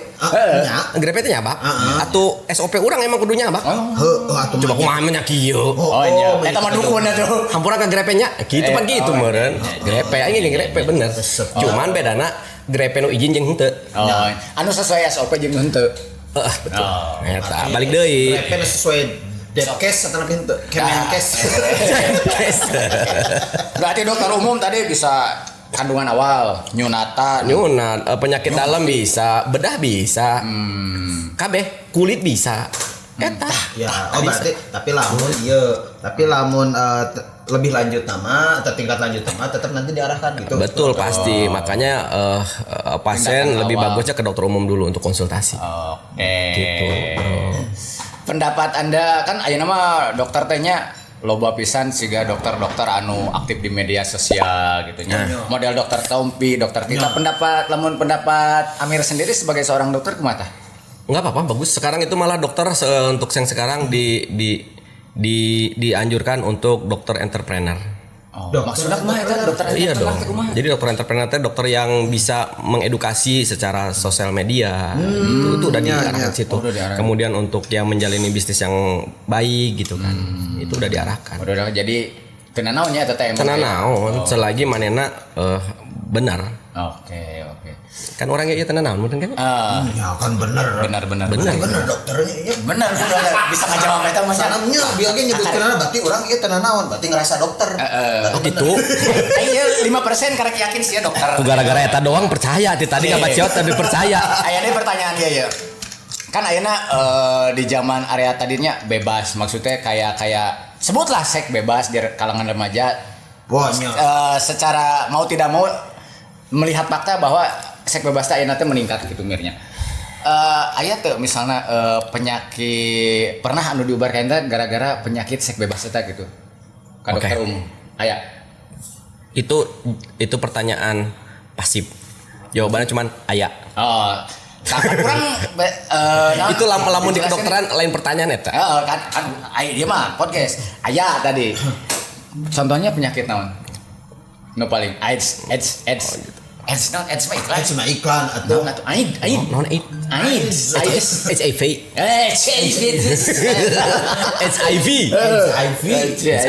Grepe teh nyabak. Atuh SOP urang emang kudu nyabak. Heuh atuh coba kumaha mah nya kieu. Oh iya. Eta mah dukun atuh. Hampura ka grepe nya. Kitu pan kitu meureun. Grepe aing ge grepe bener. Cuman bedana grepe nu izin jeung henteu. Oh, anu sesuai SOP jeung henteu. Heeh, betul. Eta balik deui. Grepe sesuai Depkes atau henteu? Kemenkes. Berarti dokter umum tadi bisa kandungan awal, nyunatan, penyakit dalam bisa, bedah bisa. Kabeh, kulit bisa. Eta. Ya, oh berarti tapi lamun ieu, tapi lamun lebih lanjut nama atau tingkat lanjut nama tetap nanti diarahkan gitu. Betul pasti. Makanya pasien lebih bagusnya ke dokter umum dulu untuk konsultasi. Oke. Gitu. Pendapat Anda kan ayeuna mah dokter teh nya loba pisan siga dokter-dokter anu aktif di media sosial gitu nya. Model dokter Tompi, dokter Tita. Pendapat lamun pendapat Amir sendiri sebagai seorang dokter kumaha tah? Enggak apa-apa, bagus. Sekarang itu malah dokter untuk yang sekarang dianjurkan untuk dokter entrepreneur. Oh, maksudnya kumaha eta dokter entrepreneur? Iya dong. Jadi dokter entrepreneur itu dokter yang bisa mengedukasi secara sosial media. Itu udah diarahkan situ. Oh, udah diarahkan. Kemudian untuk yang menjalani bisnis yang baik gitu kan. Itu udah diarahkan. Udah jadi teu nanaon nya eta teh. Teu nanaon selagi manehna benar. Oke. Kan orangnya ieu teu nanaon meureun kan? Ya kan bener. Benar dokternya ieu. Benar bisa ngajawab eta mah. Sanamnya bieu ge nyebutkeunana berarti urang ieu teu nanaon, berarti ngerasa dokter. Oh gitu. Ieu 5% karek yakin sih ya dokter. Ku gara-gara eta doang percaya ti tadi ka baciot tapi percaya. Aya deui pertanyaan ieu ya. Kan ayeuna di zaman area tadinya bebas, maksudnya kayak sebutlah seks bebas di kalangan remaja. Wah, secara mau tidak mau melihat fakta bahwa seks bebas teh ayeuna teh meningkat gitu mirnya. Aya teu misalnya penyakit pernah anu diubarkan teh gara-gara penyakit seks bebas eta gitu. Ka dokter umum. Aya. Itu pertanyaan pasif. Jawabannya cuman aya. Oh, kurang itu lamun di kedokteran lain pertanyaan eta. Heeh, kan aya dia mah podcast. Aya tadi. Contohnya penyakit naon? Nu paling AIDS. Oh, gitu. AIDS naon? AIDS mah iklan. AIDS mah iklan atuh. Naon atuh? AIDS. Naon AIDS? AIDS. HIV. HIV.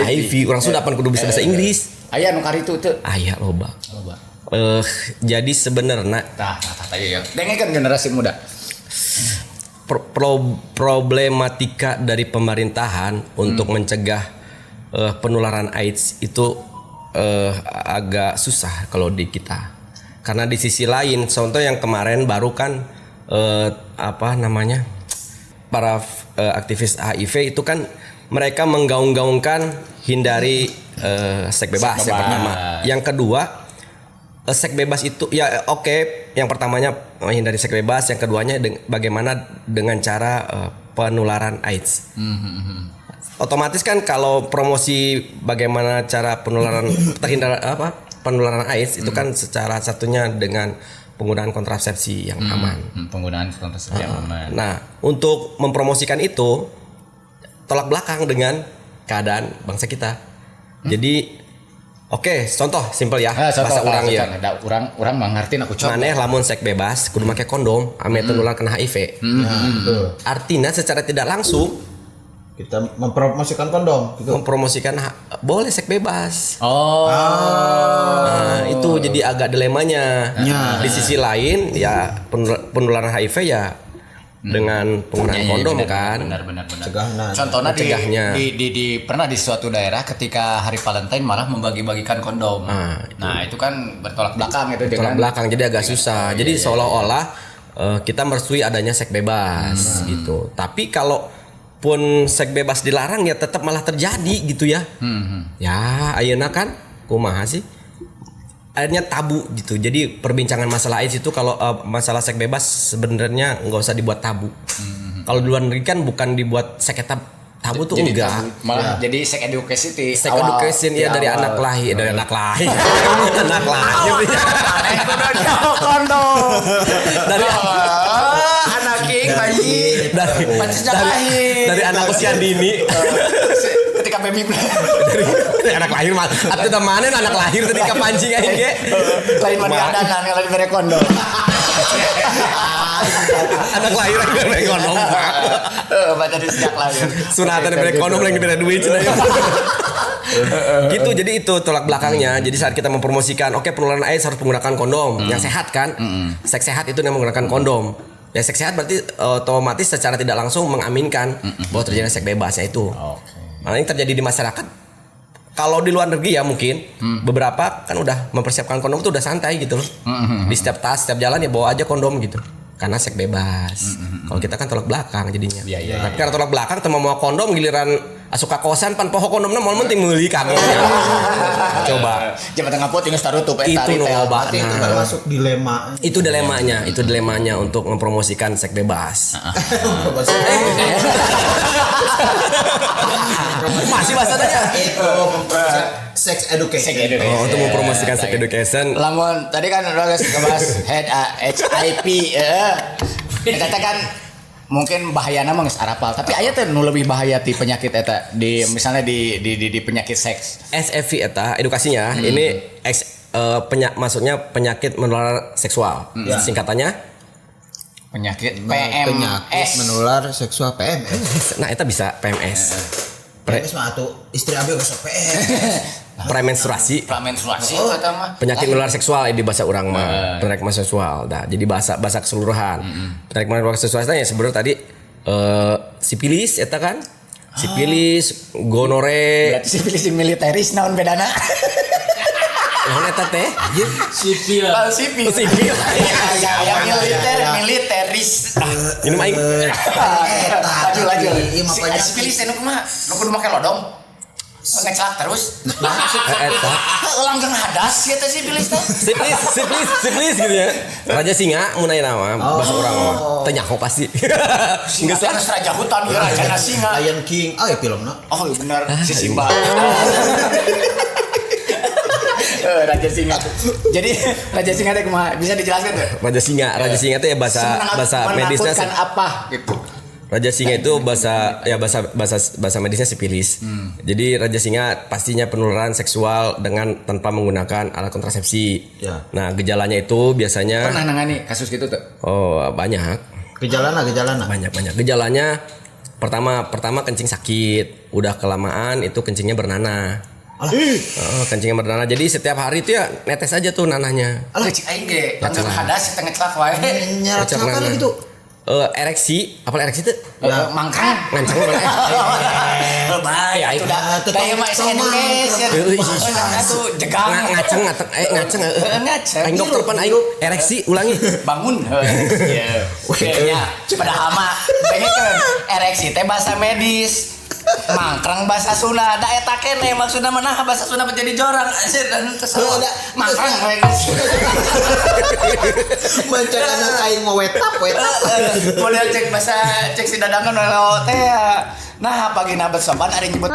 HIV. Urang Sunda pan kudu bisa bahasa Inggris. Aya nu karitu teu? Aya loba. Jadi sebenarnya tah iya. Dengekeun generasi muda. Problematika dari pemerintahan untuk mencegah penularan AIDS itu agak susah kalau di kita. Karena di sisi lain, contoh yang kemarin baru kan para aktivis HIV itu kan mereka menggaung-gaungkan hindari seks bebas yang pertama. Yang kedua, seks bebas itu ya oke, yang pertamanya menghindari seks bebas, yang keduanya bagaimana dengan cara penularan AIDS. Otomatis kan kalau promosi bagaimana cara penularan terhindar apa penularan AIDS itu kan secara satunya dengan penggunaan kontrasepsi yang aman. Penggunaan kontrasepsi yang aman. Nah, untuk mempromosikan itu tolak belakang dengan keadaan bangsa kita. Jadi oke, contoh simpel ya, Ah, contoh, bahasa urang ya. Contoh. Da, urang urang mengerti aku contoh. Maneh lamun seks bebas kudu make kondom ameh teu nular kena HIV. Nah, betul. Artinya secara tidak langsung Kita mempromosikan kondom gitu. mempromosikan boleh seks bebas. Oh. Nah, itu jadi agak dilemanya. Ya. Di sisi lain ya penularan HIV ya dengan penggunaan Iya, kondom benar, kan. Benar benar benar. Cegahna. Contohnya di, Mencegahnya. di pernah di suatu daerah ketika hari Valentine malah membagi-bagikan kondom. Ah, itu. Nah, itu kan bertolak belakang itu Tolak dengan belakang jadi agak susah. Jadi seolah-olah kita merestui adanya seks bebas gitu. Tapi kalau pun seks bebas dilarang ya tetap malah terjadi gitu ya. Ya, ayeuna kan kumaha sih? Akhirnya tabu gitu. Jadi perbincangan masalah AIDS itu kalau masalah seks bebas sebenarnya nggak usah dibuat tabu. Kalau di luar negeri kan bukan dibuat seks tabu tuh jadi enggak. tabu. Malah jadi sex education di Sex awal- education di ya dari awal. anak lahir, dari anak lahir. Anak lahir. Kondom. Dari Ah, anak king bayi. dari Pancasila dari, lahir. dari anak usia dini Ketika baby dari anak lahir mah atau udah mana anak lahir tadi kepancing aing ge lain mandi Kumaha? adanan kalau diberi kondom. Anak lahir aing bere kondom, Pak. Baca di sejak lahir. Sunatan bere kondom lagi bere duit cenah. Gitu, jadi itu tolak belakangnya. Jadi saat kita mempromosikan oke penularan AIDS harus menggunakan kondom yang sehat kan, seks sehat itu yang menggunakan kondom ya, seks sehat berarti otomatis secara tidak langsung mengaminkan bahwa terjadi seks bebas ya itu. Oke. Nah, ini terjadi di masyarakat. Kalau di luar negeri ya mungkin beberapa kan udah mempersiapkan kondom tuh udah santai gitu loh. Di setiap tas, setiap jalan ya bawa aja kondom gitu. Karena seks bebas. Kalau kita kan tolak belakang jadinya. Iya, Tapi karena tolak belakang teman mau kondom giliran asup ka kosan pan poho kondomna moal penting meuli kamu. Coba. Jabatan ngapot tinggal tarutup eta Itu nu retail. loba. Berarti itu Nah. termasuk dilema. Itu dilemanya untuk mempromosikan seks bebas. Masih bahasa tanya. Itu mempromosikan sex education. Sex education. Oh, untuk mempromosikan sex education. Lamun tadi kan udah guys ngebahas head HIP Eta teh kan mungkin bahayana mah geus arapal, tapi aya teh nu lebih bahaya ti penyakit eta di misalnya di penyakit seks. SFV eta edukasinya ini maksudnya penyakit menular seksual. Singkatannya Penyakit Penyakit PMS. menular seksual PMS. Nah, eta bisa PMS. PMS mah atuh istri abi geus PMS. Premenstruasi. Pramenstruasi eta mah. Penyakit menular seksual di bahasa urang mah, penyakit menular seksual. Nah, jadi bahasa bahasa keseluruhan. Penyakit menular seksual itu ya sebenarnya tadi sipilis eta kan. Sipilis, gonore, Berarti sipilis jeung militeris naon bedana? naon eta teh? Sipil. Oh, sipil. Sipil. Ya, ya, militer, militeris. Minum aing. Laju laju. Iya, mah Si penyakit. sipilis teh nu kumaha? Nu kudu make lodong. Ngecelak terus. Eta. Heuh, langgeng hadas ya teh sipilis teh. Sipilis, sipilis, sipilis gitu ya. Raja singa mun aya nama bahasa urang mah. Teu nyaho pasti. Singa Geus lah. terus raja hutan, ieu raja singa. Lion King, ah ya filmna. Oh iya benar, si Simba. Raja Singa. Jadi Raja Singa teh kumaha? Bisa dijelaskan tuh? Raja singa itu ya bahasa bahasa medisnya menakutkan apa gitu. Raja singa itu bahasa ya bahasa bahasa bahasa medisnya sipilis. Jadi raja singa pastinya penularan seksual dengan tanpa menggunakan alat kontrasepsi. Ya. Nah, gejalanya itu biasanya Pernah nangani kasus gitu tuh? oh banyak, Gejalana gejalana. banyak banyak. Gejalanya pertama pertama kencing sakit, udah kelamaan itu kencingnya bernanah. Oh, kencingnya bernanah. Jadi setiap hari itu ya netes aja tuh nanahnya. Alah cik aing ge, langgeng hadas teh ngecelak wae. Nyerap Ngecek kali nanah. gitu. Ereksi, apa ereksi itu? Mangkang. Ngancang mana? Bae atuh da. Tuh, Da ieu mah tong- education. Atuh jegang. Ngaceng ngaceng ngaceng Ngaceng. Aing dokter pan aing ereksi ulangi. Bangun. Iya. Kayaknya padahal mah dengekeun ereksi teh bahasa medis. Mangkrang bahasa Sunda, da eta keneh maksudna mah nah bahasa Sunda menjadi jorang anjir dan kesel. Mangkrang we geus. Mencek anak aing mau wetap wetap. Model cek bahasa cek si dadangan lewat teh ya. Nah, pagi nabet sopan ada yang nyebut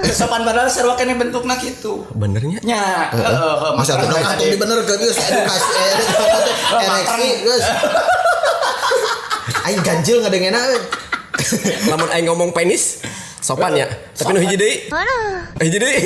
sopan padahal sarua keneh bentukna kitu. Benernya. Nya, heeh, Masa tuh dong antum dibenerkeun geus edukasi ereksi geus. Aing ganjil ngadengena euy. Lamun aing ngomong penis sopan ya. Tapi nu hiji deui. Hiji deui.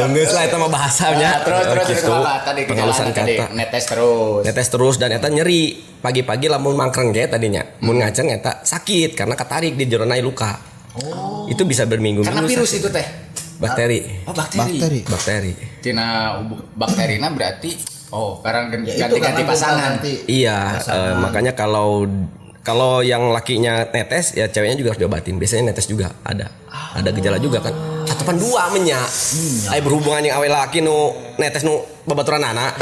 Geus lah eta mah bahasanya. Terus terus terus Gitu. apa tadi Penghalusan gejalana tadi kata. netes terus. Netes terus dan eta nyeri. Pagi-pagi lamun mangkreng ge tadinya. Mun ngaceng eta sakit karena ketarik di jerona luka. Oh. Itu bisa berminggu-minggu. Karena virus sakit. itu teh. Bakteri. Oh, bakteri. Bakteri. Bakteri. Tina bakterina berarti oh, karena Ya, itu ganti-ganti karena pasangan. ganti. Iya, makanya kalau kalau yang lakinya netes ya ceweknya juga harus diobatin. Biasanya netes juga ada. Ada gejala juga kan. Atau pan dua menya. Aya berhubungan yang awe laki nu netes nu babaturan anak.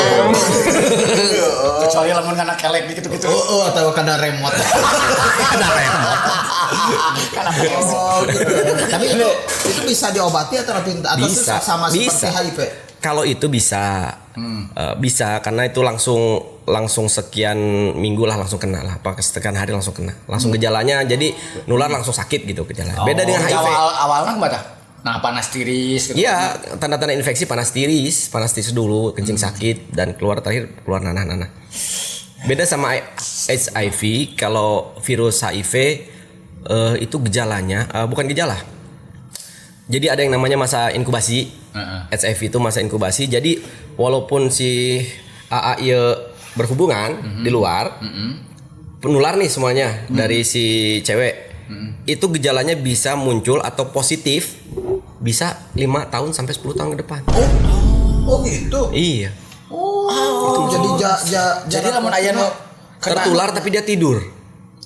Kecuali lamun kana kelek gitu-gitu. Oh, oh, atau karena remote. Ada remote. Kana PS. Oh, gitu. Tapi itu bisa diobati atau atau Bisa, susah sama bisa. seperti HIV? Kalau itu bisa. Bisa karena itu langsung langsung sekian minggu lah langsung kena lah, apa sekian hari langsung kena. Langsung gejalanya jadi nular langsung sakit gitu gejalanya. Beda dengan HIV. Awal awalnya kumaha tah? Nah, panas tiris gitu. Iya, tanda-tanda infeksi panas tiris dulu, kencing sakit dan keluar terakhir keluar nanah-nanah. Beda sama HIV, kalau virus HIV itu gejalanya bukan gejala. Jadi ada yang namanya masa inkubasi. HIV itu masa inkubasi. Jadi walaupun si AA berhubungan di luar, penular nih semuanya dari si cewek. Itu gejalanya bisa muncul atau positif bisa 5 tahun sampai 10 tahun ke depan. Oh, gitu. Iya. Oh, itu jadi Jadi lamun aya nu Tertular tapi dia tidur.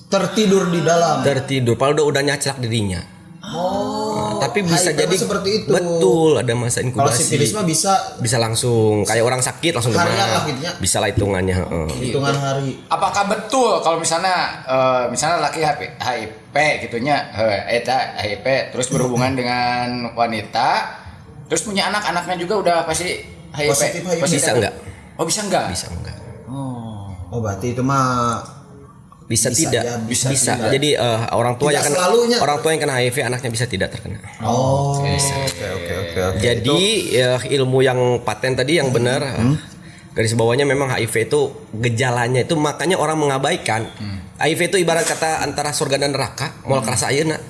tertidur di dalam. Tertidur padahal udah nyaclak dirinya. Oh. Nah, tapi bisa HIV jadi seperti itu. Betul, ada masa Kalau inkubasi. sifilis mah bisa Bisa langsung kayak orang sakit langsung Harian demam. lah gitunya. Bisa lah hitungannya, heeh. hitungan hari. Apakah betul kalau misalnya misalnya laki HIV gitunya, eta HIV terus berhubungan dengan wanita, terus punya anak, anaknya juga udah pasti HIV. Positif HIV. Bisa enggak? Oh, bisa enggak? Bisa enggak? Oh, berarti itu mah Bisa, Bisa, tidak. ya, bisa. bisa tidak. Jadi orang tua Tidak yang kena selalunya. orang tua yang kena HIV anaknya bisa tidak terkena. Oh, oke. Jadi ya, ilmu yang paten tadi yang benar garis bawahnya memang HIV itu gejalanya itu makanya orang mengabaikan. HIV itu ibarat kata antara surga dan neraka, moal kerasa ayeuna.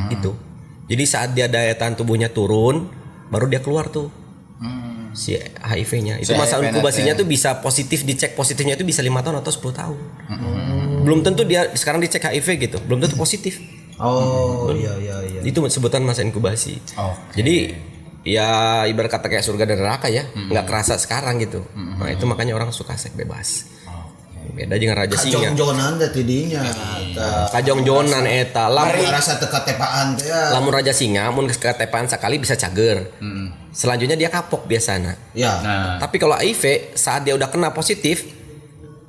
Gitu. Jadi saat dia daya tahan tubuhnya turun, baru dia keluar tuh. Si HIV-nya. Itu Si masa HIV-nya inkubasinya teh. tuh bisa positif, dicek positifnya itu bisa 5 tahun atau 10 tahun. Belum tentu dia sekarang dicek HIV gitu, belum tentu positif. Oh, iya. Itu sebutan masa inkubasi. Oke. Jadi ya ibarat kata kayak surga dan neraka ya, nggak kerasa sekarang gitu. Nah itu makanya orang suka seks bebas. Beda dengan raja singa. Kajongjonan teh tidinya. Kajongjonan eta lamun Rasa teka tepaan teh ya. lamun raja singa mun ketepaan sekali bisa cager. Selanjutnya dia kapok biasanya. Ya. Nah, Tapi kalau HIV saat dia udah kena positif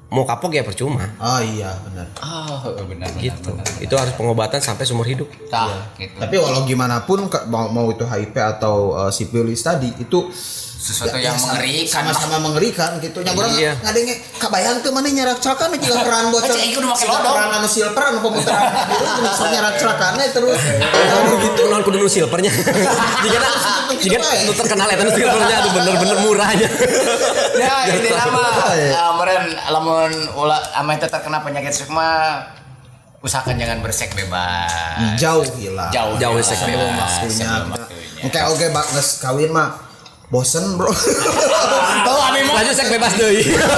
mau kapok ya percuma. Oh iya, benar. oh, benar benar. Gitu. Benar. Itu harus pengobatan sampai seumur hidup. Tah, gitu. Tapi walau gimana pun mau itu HIV atau sifilis tadi itu Sesuatu yang mengerikan. sama-sama mengerikan gitu. Nya urang Iya. ngadenge kabayang teu maneh nyarak celakan jiga keran bocor. Aja, ieu kudu make Siga lodong. Keran anu silver anu pemutaran biru terus nyarak celakannya terus. Gitu non kudu nu silvernya. Jika nu terkenal eta nu silvernya aduh bener-bener murahnya. Ya, ini nama meren lamun ulah ame teh terkena penyakit seks mah usahakan jangan berseks bebas. Jauh hilang. Jauh Jauh seks sebelum bebas. waktunya. Waktunya. Oke oke bak geus kawin mah bosen bro. Tahu abi mah. Lanjut seks bebas deui. Nah,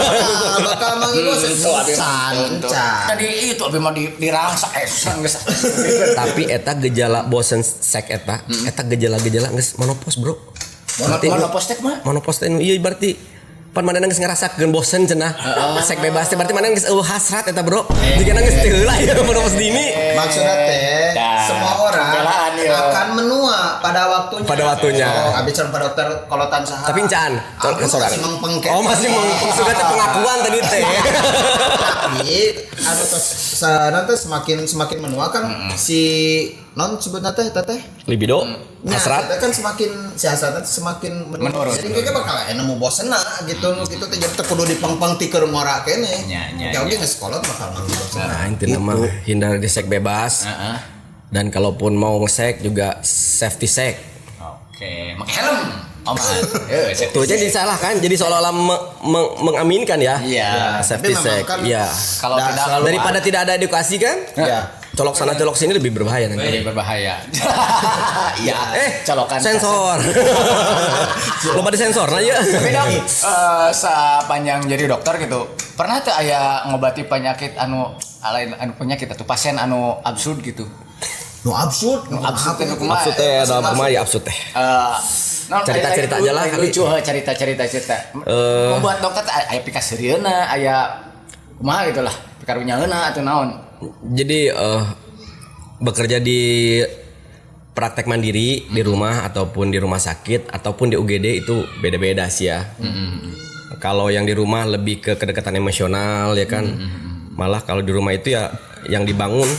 bakal manggil bosen. Sanca. Tadi itu abi mah dirangsak susah geus. Tapi eta gejala bosen seks eta, eta gejala-gejala geus menopause, Bro. Berarti Menopause teh mah. Menopause teh ieu berarti pan manehna geus ngarasakeun bosen cenah. Seks bebas teh berarti manehna geus eueuh hasrat eta, Bro. Jigana geus teu heula ya menopause dini. Maksudnya teh Dah. semua orang Pembelaan, ya. akan menua pada waktunya. Pada waktunya. Oh, abis sareng Pak dokter kolotan saha. Tapi encan, Aku masih mengpengke. Oh, masih mengpeng. Sudah teh pengakuan tadi teh. Tapi anu tos nanti semakin semakin menua kan si non sebutna teh teteh Libido, Nya, hasrat. teh kan semakin si hasratnya teh semakin menurun. Menurun. Jadi kayaknya bakal aya nemu bosenna gitu nu kitu teh jadi teh kudu dipangpang ti keur ngora keneh. Nya, nya, Oke oge geus kolot bakal manggih bosenna. Nah, intinya mah hindari seks bebas. Heeh. Dan kalaupun mau ngesek juga safety sek. Oke, make helm. Oman. Eh, safety Tuh jadi sek. disalahkan, jadi seolah-olah mengaminkan ya. Iya. Safety Tapi memang sek. kan Iya. Kalau Dah, tidak selalu Daripada tidak ada edukasi kan? Ya. Colok sana colok sini lebih berbahaya nanti. Lebih berbahaya. Iya, colokan sensor. Lupa disensor nah ya. Tapi dok, sepanjang jadi dokter gitu, pernah tuh aya ngobati penyakit anu lain anu penyakit atau pasien anu absurd gitu. Nu absurd, Nu absurd teh nu kumaha? Absurd teh dalam kumaha ya absurd teh. Non, Cerita-cerita aja lah kali. Lucu heuh, cerita-cerita cerita. Membuat dokter teh aya pikaseurieuna, aya kumaha gitu lah, pikarunyaeuna atau naon. Jadi bekerja di praktek mandiri di rumah ataupun di rumah sakit ataupun di UGD itu beda-beda sih ya. Kalau yang di rumah lebih ke kedekatan emosional ya kan. Malah kalau di rumah itu ya yang dibangun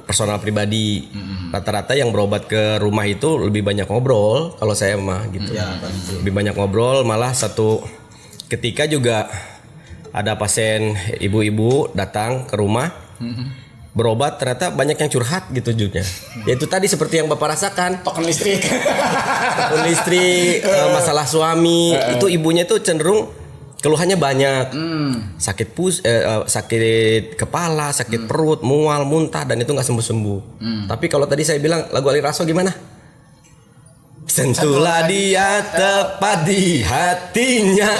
personal pribadi. Rata-rata yang berobat ke rumah itu lebih banyak ngobrol kalau saya mah gitu. Lebih banyak ngobrol, malah satu ketika juga ada pasien ibu-ibu datang ke rumah berobat, ternyata banyak yang curhat gitu jujurnya. Ya itu tadi seperti yang Bapak rasakan, Token listrik. token listrik, masalah suami, itu ibunya itu cenderung keluhannya banyak. Sakit sakit kepala, sakit perut, mual, muntah, dan itu nggak sembuh-sembuh. Tapi kalau tadi saya bilang lagu Ali Raso gimana? Sentuhlah dia tepat di hatinya.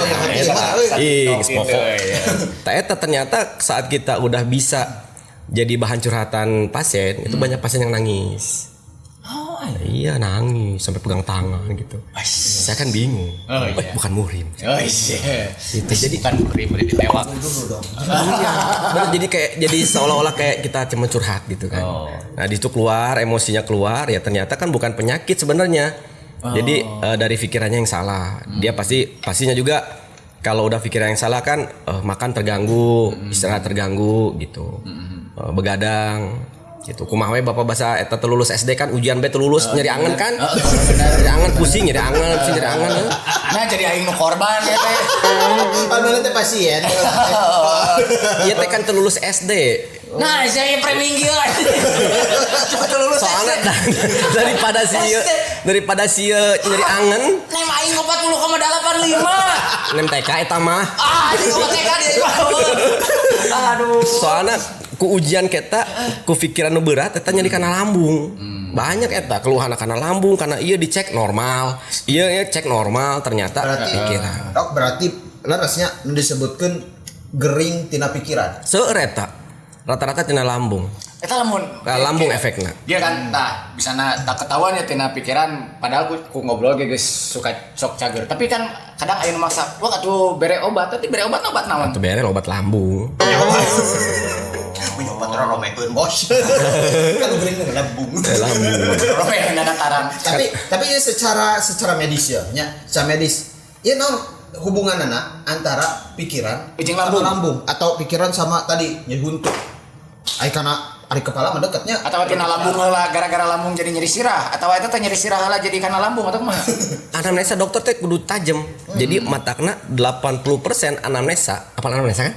Ih, geus pokok. Tak eta ternyata saat kita udah bisa jadi bahan curhatan pasien, itu banyak pasien yang nangis. Oh, Iya nangis sampai pegang tangan gitu. Saya kan bingung. Oh, iya. Bukan muhrim. Oh iya. Itu jadi Bukan muhrim ditewak. iya. Bener, jadi kayak jadi seolah-olah kayak kita cuma curhat gitu kan. Oh. Nah, di situ keluar emosinya keluar ya, ternyata kan bukan penyakit sebenarnya. Jadi dari pikirannya yang salah. Dia pastinya juga kalau udah pikiran yang salah kan makan terganggu, istirahat terganggu gitu. Begadang gitu. Kumaha we bapak bahasa eta teu lulus SD kan ujian be teu lulus nyeri angen kan? Nyeri angen pusing, nyeri angen, pusing, nyeri angen. Nah, jadi aing nu korban ya teh. Padahal teh pasien. Iya teh kan teu lulus SD. Nah, saya preminggil. Coba teu lulus Soalnya SD. daripada si nyeri angen Nem aing 40,85. nem TK eta mah. Ah, ini obat TK dia. Aduh. Soalnya ku ujian kita ku pikiran nu berat eta nyeri kana lambung. Banyak eta keluhan kana lambung karena iya dicek normal. Iya iya cek normal ternyata Berarti pikiran. Dok, berarti leresnya nu disebutkeun gering tina pikiran. Seueur eta. Rata-rata tina lambung. Eta lamun Nah, lambung efekna. Dia kan tah bisa na tak ketahuan ya tina pikiran padahal ku ngobrol ge geus suka sok cager. Tapi kan kadang aya nu maksa, wah atuh bere obat, tapi bere obat obat naon? Atuh bere obat lambung. Punya obat romekeun bos. Kan gering nu lambung. Lambung. Romekeun tarang. Tapi ini secara secara medis ya, nya, secara medis. Ieu naon hubunganna antara pikiran Ujung sama lambung. lambung atau pikiran sama tadi nyeri huntu. Ai kana ari kepala mah deketnya. Atau tina lambung heula gara-gara lambung jadi nyeri sirah atau eta teh nyeri sirah heula jadi kana lambung atau kumaha? Anamnesa dokter teh kudu tajam. Jadi matakna 80% anamnesa. Apa anamnesa kan?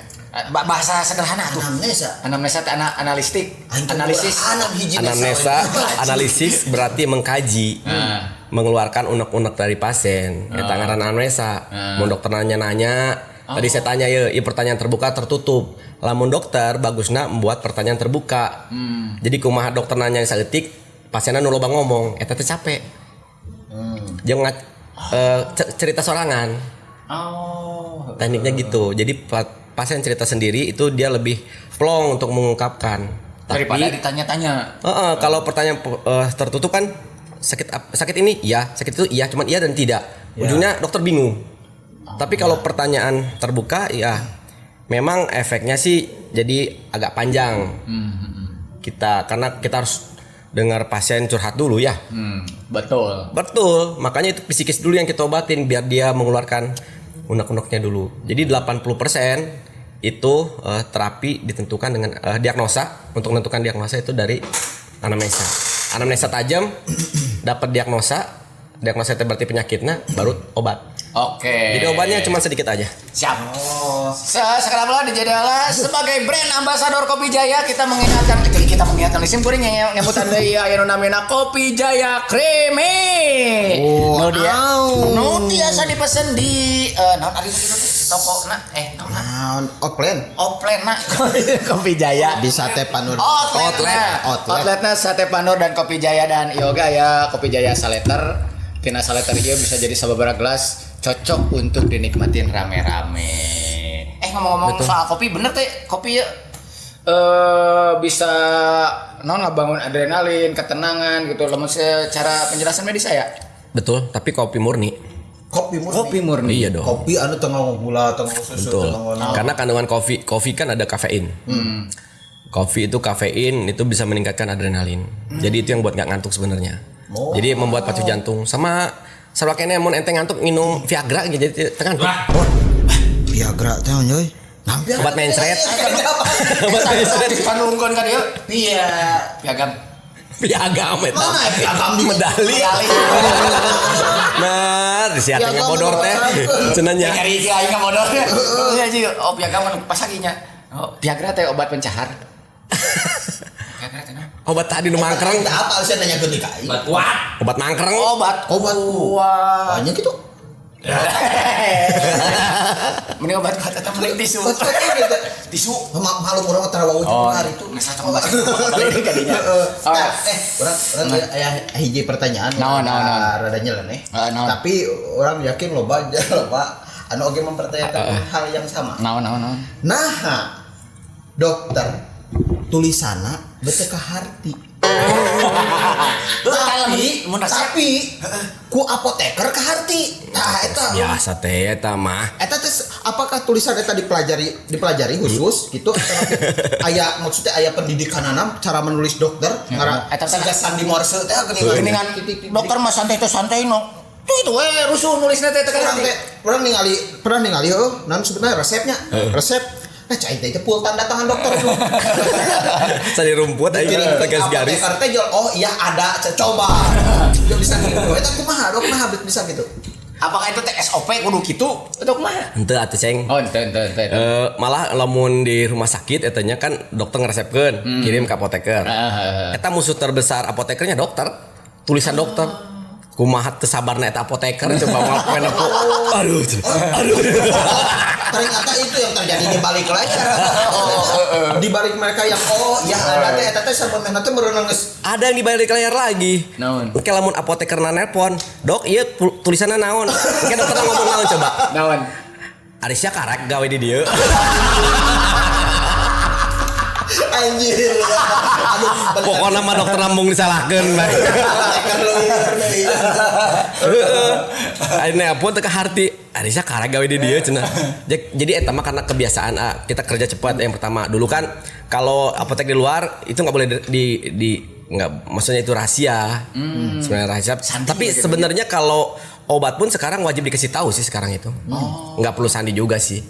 Bahasa sederhana tuh. Anamnesa. Anamnesa teh analistik, analisis. Anam hiji Anamnesa, analisis berarti mengkaji. Mengeluarkan unek-unek dari pasien. Eta ngaran anamnesa. Mun dokter nanya-nanya, tadi saya tanya ya, pertanyaan terbuka tertutup. Lamun dokter bagusna membuat pertanyaan terbuka. Jadi kumaha dokter nanya saeutik, pasienna nu loba ngomong, eta teh capek. Jeung cerita sorangan. Oh. Tekniknya gitu. Jadi pasien cerita sendiri itu dia lebih plong untuk mengungkapkan. Daripada Tapi ditanya-tanya. Kalau pertanyaan tertutup kan sakit ini iya, sakit itu iya, cuman iya dan tidak. Ujungnya dokter bingung. Tapi kalau pertanyaan terbuka ya memang efeknya sih jadi agak panjang. Kita karena kita harus dengar pasien curhat dulu ya. Betul. Betul, makanya itu psikis dulu yang kita obatin biar dia mengeluarkan unek-uneknya dulu. Jadi 80% itu terapi ditentukan dengan diagnosa. Untuk menentukan diagnosa itu dari anamnesa. Anamnesa tajam, dapat diagnosa, diagnosa itu berarti penyakitnya, baru obat. Oke. Jadi obatnya cuma sedikit aja. Siap. Oh. Sekarang lah dijadilah sebagai brand ambassador Kopi Jaya kita mengingatkan isim kuring yang nyebutan deui aya nu namina Kopi Jaya Creamy. Oh, nu dia. Nu tiasa dipesen di naon ari kitu toko na naon Outlet. Outlet na Kopi Jaya. Di Sate Panur. Outlet. Outletna Sate Panur dan Kopi Jaya dan yoga ya Kopi Jaya saleter. Tina saleter ieu bisa jadi sababaraha gelas cocok untuk dinikmatin rame-rame. Ngomong-ngomong soal kopi, bener teh kopi ya bisa non ngabangun adrenalin, ketenangan gitu. Lamun secara penjelasan medis saya. Betul, tapi kopi murni. Kopi murni. Kopi murni. Iya dong. Kopi anu tengah gula, tengah susu, tengah. Karena kandungan kofi kan ada kafein. Kopi itu kafein itu bisa meningkatkan adrenalin. Jadi itu yang buat nggak ngantuk sebenarnya. Oh. Jadi membuat pacu jantung sama sarwakene mun ente ngantuk minum Viagra gitu jadi ngantuk. Oh. Viagra teh anjoy. Obat mencret. Obat mencret dipanungkeun ka dieu. Iya, piagam. Piagam eta. Mana piagam di medali. Nah, disiapin ngabodor teh. Cenah nya. Nyari iki aing ngabodor. Iya ji, oh piagam anu pasakinya. Oh, Viagra teh obat pencahar. Viagra teh obat tadi nu mangkreng. Apa sih nanya ke DKI? Obat kuat. Obat mangkreng. Obat kuat. Banyak gitu. Mending obat kuat atau mending tisu. Tisu. Malu urang tara wawuh hari itu. Geus tong obat. Balik kadinya. Urang aya hiji pertanyaan. Naon. Rada nyeleneh. Tapi urang yakin loba anu oge mempertanyakan hal yang sama. Naon. Nah, dokter tulisana bete ka harti. Tapi ku apoteker ka harti. Nah, eta biasa teh eta mah. Eta teh apakah tulisan eta dipelajari khusus gitu aya maksudnya aya pendidikanana cara menulis dokter ngara eta siga sandi Morse teh geuningan dokter mah santai teh santai no. Tuh itu we rusuh nulisna teh teh urang ningali pernah ningali heuh naon sebenarnya resepnya. Resep. Nah, cai teh pul tanda tangan dokter tuh. Sari rumput aing tegas garis. Apoteker teh oh iya ada coba. Dia bisa gitu. Eta kumaha dok kumaha bisa gitu. Apakah itu teh SOP kudu kitu atau kumaha? Henteu atuh ceng. Oh, henteu. Malah lamun di rumah sakit eta nya kan dokter ngeresepkeun, kirim ke apoteker. Eta musuh terbesar apotekernya dokter. Tulisan dokter. Kumaha teu sabarna eta apoteker coba ngelakuin aku. Aduh. Ternyata itu yang terjadi di balik layar. Di balik mereka yang oh ya ada teh eta teh sabenerna teh meureun geus. Ada yang di balik layar lagi. Naon? Engke lamun apotekerna nelpon, "Dok, ieu tulisanna naon?" Engke dokter ngomong naon coba? Naon? Arisya karek gawe di dieu. Anjir. Aduh, pokoknya mah dokter lambung disalahkeun bae. Heeh. Ayeuna pun teu kaharti. Arisya karek gawe di dieu cenah. Jadi eta mah karena kebiasaan kita kerja cepat yang pertama. Dulu kan kalau apotek di luar itu enggak boleh di enggak, maksudnya itu rahasia. Sebenarnya rahasia. Sandi tapi gitu. Sebenarnya kalau obat pun sekarang wajib dikasih tahu sih sekarang itu. Enggak perlu sandi juga sih.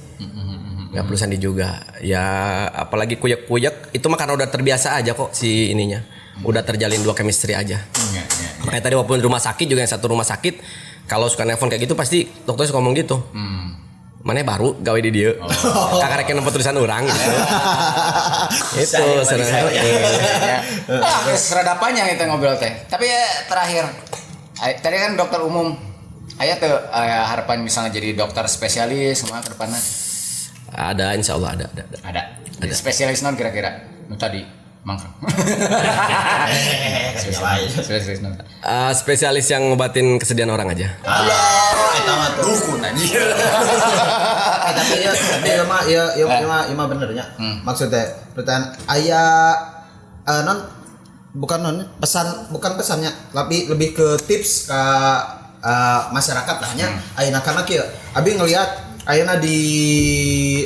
Nggak perlu sandi juga ya, apalagi kuyek-kuyek itu mah karena udah terbiasa aja kok si ininya. Udah terjalin dua chemistry aja. Makanya tadi walaupun rumah sakit juga yang satu rumah sakit kalau suka nelpon kayak gitu pasti dokter suka ngomong gitu. Mana baru gawe di dia. Kakak reken nempo tulisan orang gitu. Itu sebenarnya. Rada panjang itu ngobrol teh. Tapi ya terakhir tadi kan dokter umum. Aya tuh harapan misalnya jadi dokter spesialis semua ke depannya. Ada, insya Allah ada. Ada. Spesialis non kira-kira? Nu tadi mangkrang. Spesialis non. Spesialis yang ngobatin kesedihan orang aja. Allah, eta mah dukun anjir. Tapi ya mah ya mah bener nya. Maksudnya pertanyaan aya non bukan non pesan bukan pesannya, tapi lebih ke tips ke masyarakat lah nya. Ayeuna karena kieu abi ngelihat ayeuna di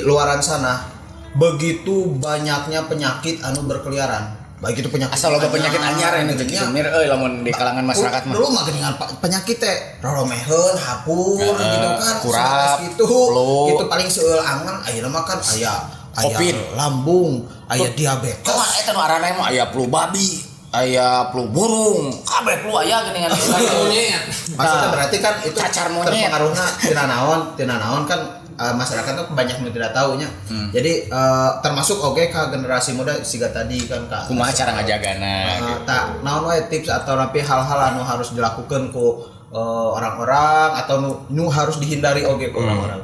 luaran sana begitu banyaknya penyakit anu berkeliaran. Baik itu penyakit Asal loba penyakit anyar ini teh nya. kitu mir euy lamun di kalangan masyarakat mah. Dulu mah geuningan penyakit teh roromeheun, hapur gitu kan, kurap, sebatas gitu. flu. Itu paling seueul angan ayeuna mah kan aya aya Covid. lambung, aya diabetes. Kawan eta nu araneh mah aya flu babi, aya flu burung, kabeh flu aya geuningan. Monyet. Maksudnya berarti kan itu Cacar monyet. terpengaruhna tina naon kan masyarakat tuh banyak yang tidak tahunya. Jadi termasuk oke ke generasi muda siga tadi kan Kak. Kumaha cara ngajagana gitu. Tak naon wae tips atau rapi hal-hal anu harus dilakukan ku orang-orang atau nu harus dihindari oge ku orang-orang.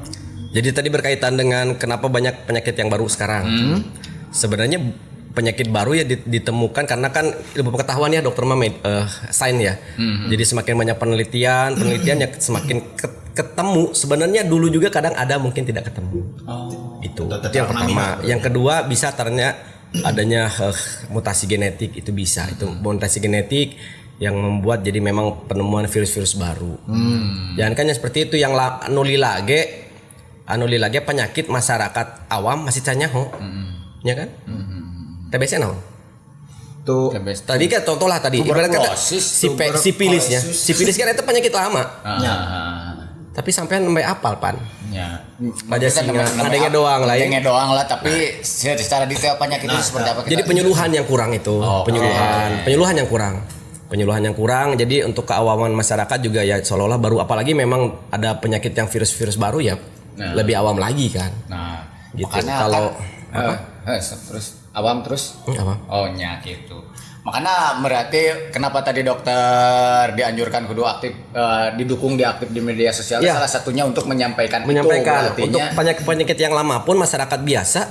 Jadi tadi berkaitan dengan kenapa banyak penyakit yang baru sekarang. Sebenarnya penyakit baru ya ditemukan karena kan ilmu pengetahuan ya dokter mah sains ya. Jadi semakin banyak penelitian, penelitian ya semakin ketemu. Sebenarnya dulu juga kadang ada mungkin tidak ketemu. Itu. Itu yang pertama. Yang kedua bisa ternyata adanya mutasi genetik itu bisa. Itu mutasi genetik yang membuat jadi memang penemuan virus-virus baru. Jangan kan yang seperti itu yang anu lila ge penyakit masyarakat awam masih canyaho. Ya kan? TBC naon? Tuh. Tadi kan contoh lah tadi ibarat kata sipilis ya. Sipilis kan itu penyakit lama. Ya. Tapi sampean nembe apal pan. Ya. Raja singa, adanya doang lah ya. Adanya doang lah, tapi secara detail penyakit itu seperti apa kita. Jadi penyuluhan yang kurang itu, penyuluhan yang kurang. Penyuluhan yang kurang. Jadi untuk keawaman masyarakat juga ya seolah-olah baru, apalagi memang ada penyakit yang virus-virus baru ya. Lebih awam lagi kan. Nah, gitu. Kalau terus awam terus? Awam. Oh nya gitu. Makanya berarti kenapa tadi dokter dianjurkan kudu aktif, didukung diaktif di media sosial ya. Salah satunya untuk menyampaikan itu, untuk penyakit-penyakit yang lama pun masyarakat biasa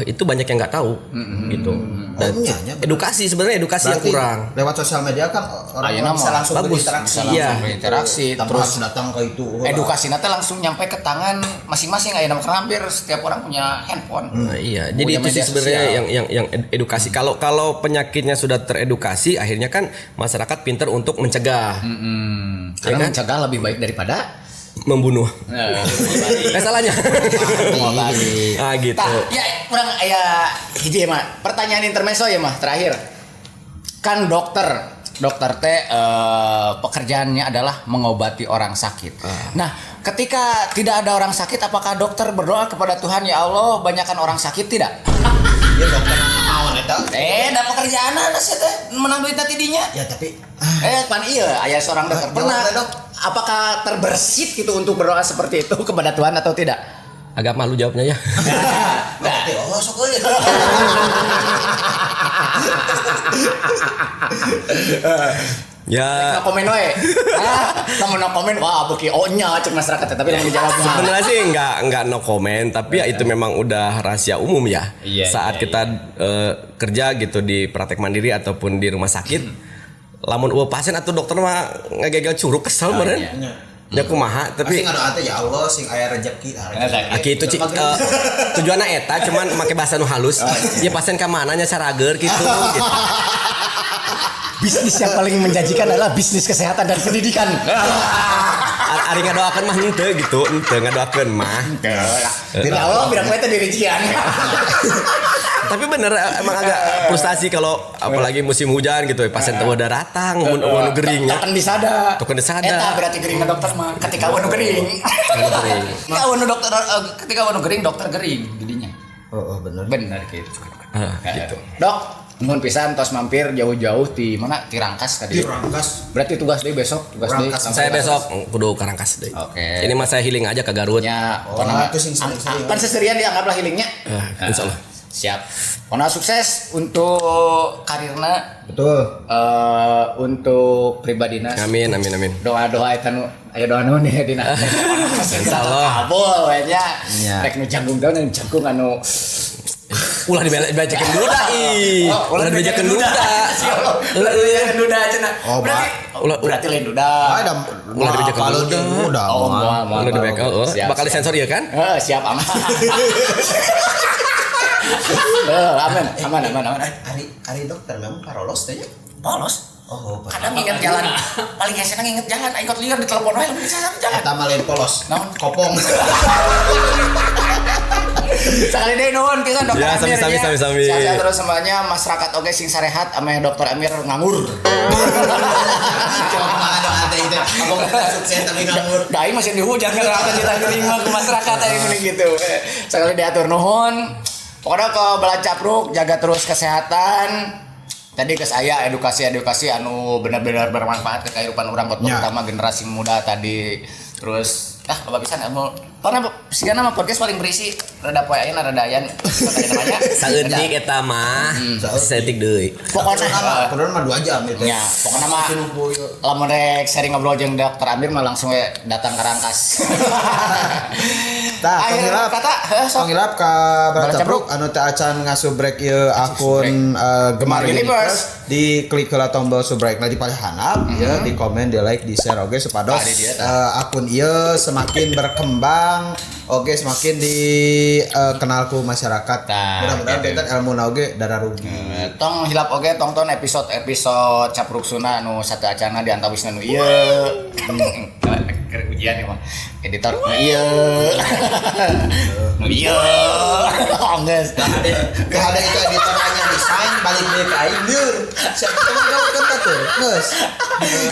itu banyak yang nggak tahu gitu. Dan edukasi sebenarnya edukasi yang kurang. Lewat sosial media kan orang bisa langsung berinteraksi. Bisa langsung berinteraksi, terus datang ke itu. Edukasi nanti langsung nyampe ke tangan masing-masing ayeuna mah hampir setiap orang punya handphone. Nah, iya, jadi itu sih sebenarnya yang edukasi. Kalau penyakitnya sudah teredukasi, akhirnya kan masyarakat pintar untuk mencegah. Karena ya kan? Mencegah lebih baik daripada membunuh. Salahnya. Ah gitu. Tah, ya kurang aya hiji mah. Pertanyaan intermezzo ya mah terakhir. Kan dokter teh pekerjaannya adalah mengobati orang sakit. Nah, ketika tidak ada orang sakit, apakah dokter berdoa kepada Tuhan, ya Allah, banyakkan orang sakit tidak? Ya dokter naon eta? Da pekerjaan sih teh menang duit ti dinya. Ya tapi pan ieu aya seorang dokter pernah dok, apakah terbersit gitu untuk berdoa seperti itu kepada Tuhan atau tidak? Agak malu jawabnya ya. Nah, oh sok euy. Ya. No komen we. Lamun no komen wah beuki o nya cek masyarakat tapi lamun dijawab mah. Sebenarnya sih enggak no komen, tapi ya itu memang udah rahasia umum ya. Saat kita kerja gitu di praktek mandiri ataupun di rumah sakit, lamun eueuh pasien atau dokter mah ngagegal curug kesel meureun. Ya kumaha tapi pasti ngadoa teh ya Allah sing aya rezeki. Aki itu tujuanna eta cuman make bahasa nu halus. Ya pasien ka mana nya carager gitu. Bisnis yang paling menjanjikan adalah bisnis kesehatan dan pendidikan. Ari ngadoakeun mah henteu gitu, henteu ngadoakeun mah. Tidak Allah bilang we teh dirincian. Tapi bener emang agak frustasi kalau apalagi musim hujan gitu, pasien teu datang mun nu gering nya. Token disada. Token disada. Eta berarti gering dokter mah ketika nu gering. Ketika nu dokter ketika nu gering dokter gering jadinya. Oh, bener. Bener gitu. Gitu. Dok, nuhun pisan tos mampir jauh-jauh di mana? Di Rangkas tadi. Di Rangkas. Berarti tugas deui besok, tugas deui. Saya besok kudu ke Rangkas deui. Oke. Ini mah saya healing aja ke Garut. Ya, oh, itu sing sering-sering. Pan seserian dianggaplah healingnya. Insyaallah. Siap. Pokoknya sukses untuk karirna. Betul. Untuk pribadina. Amin amin amin. Doa-doa eta nu aya doa nu nih dina. Insyaallah. Kabul we nya. Rek nu janggung daun janggung anu ulah dibacakeun duda ih. Ulah dibacakeun duda. Ulah dibacakeun duda cenah. Oh, berarti lain duda. Ulah dibacakeun duda. Oh, moal ulah dibacakeun. Bakal disensor ieu kan? Heeh, siap aman. Aman, aman, aman, aman. Ari dokter memang parolos teh nya. Polos. Oh, kadang nginget jalan. Paling hese nginget jalan, ikut liar di telepon wae bisa jalan. Eta mah lain polos. Naon? Kopong. Sekali deui nuhun pisan Dokter Ya, Amir. sami-sami, nya. sami-sami. Sehat terus semuanya, masyarakat oge sing sarehat ame Dokter Amir nganggur. Coba kumaha dong ante itu. Apa kita sukses tapi nganggur. Da aing masih dihujat kan cita geuning mah ke masyarakat aing mending gitu. Sekali diatur nuhun. Pokoknya ke bala capruk jaga terus kesehatan. Tadi ke saya edukasi-edukasi anu benar-benar bermanfaat ke kehidupan orang terutama generasi muda tadi. Terus ah loba pisan anu karena sigana mah podcast paling berisi, rada poe ayeuna rada ayan namanya. Saeutik eta mah. Saeutik deui. Pokoknya Padahal mah 2 jam itu. Ya, pokoknya mah lamun rek sering ngobrol jeung Dokter Amir mah langsung we datang ke Rangkas. Tah, tong Akhir hilap. kata, heuh, sok. Tong hilap ka Bala Bala Capruk anu teu acan ngasubrek ieu akun Gemar Gemar Universe, Universe. di klik heula tombol subrek na di paling handap ya, di komen, di like, di share oge supados Tah, di dieu, tah. Akun ieu semakin berkembang oge, semakin dikenal ku masyarakat. Tah, Mudah-mudahan gitu. kita ilmu oge darah rugi. Tong hilap oge tongton episode-episode Capruk Sunda anu satu acana di antawisna nu ieu. Keur ujian emang. Editor nu ieu. Nu ieu. Geus. Gak ada itu editor hanya desain balik deui ka aing lieur. Siapa tahu gawe kan batur. Geus.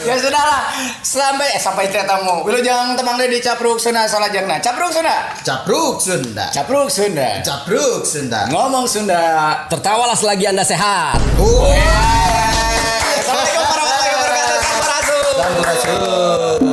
Ya sudahlah. Sampai tamu. Wilujeng tepang deui di Capruk Sunda salajengna. Capruk Sunda. Capruk Sunda. Capruk Sunda. Capruk Sunda. Ngomong Sunda. Tertawalah selagi Anda sehat. Oh. Assalamualaikum warahmatullahi wabarakatuh. Sampurasun. Sampurasun.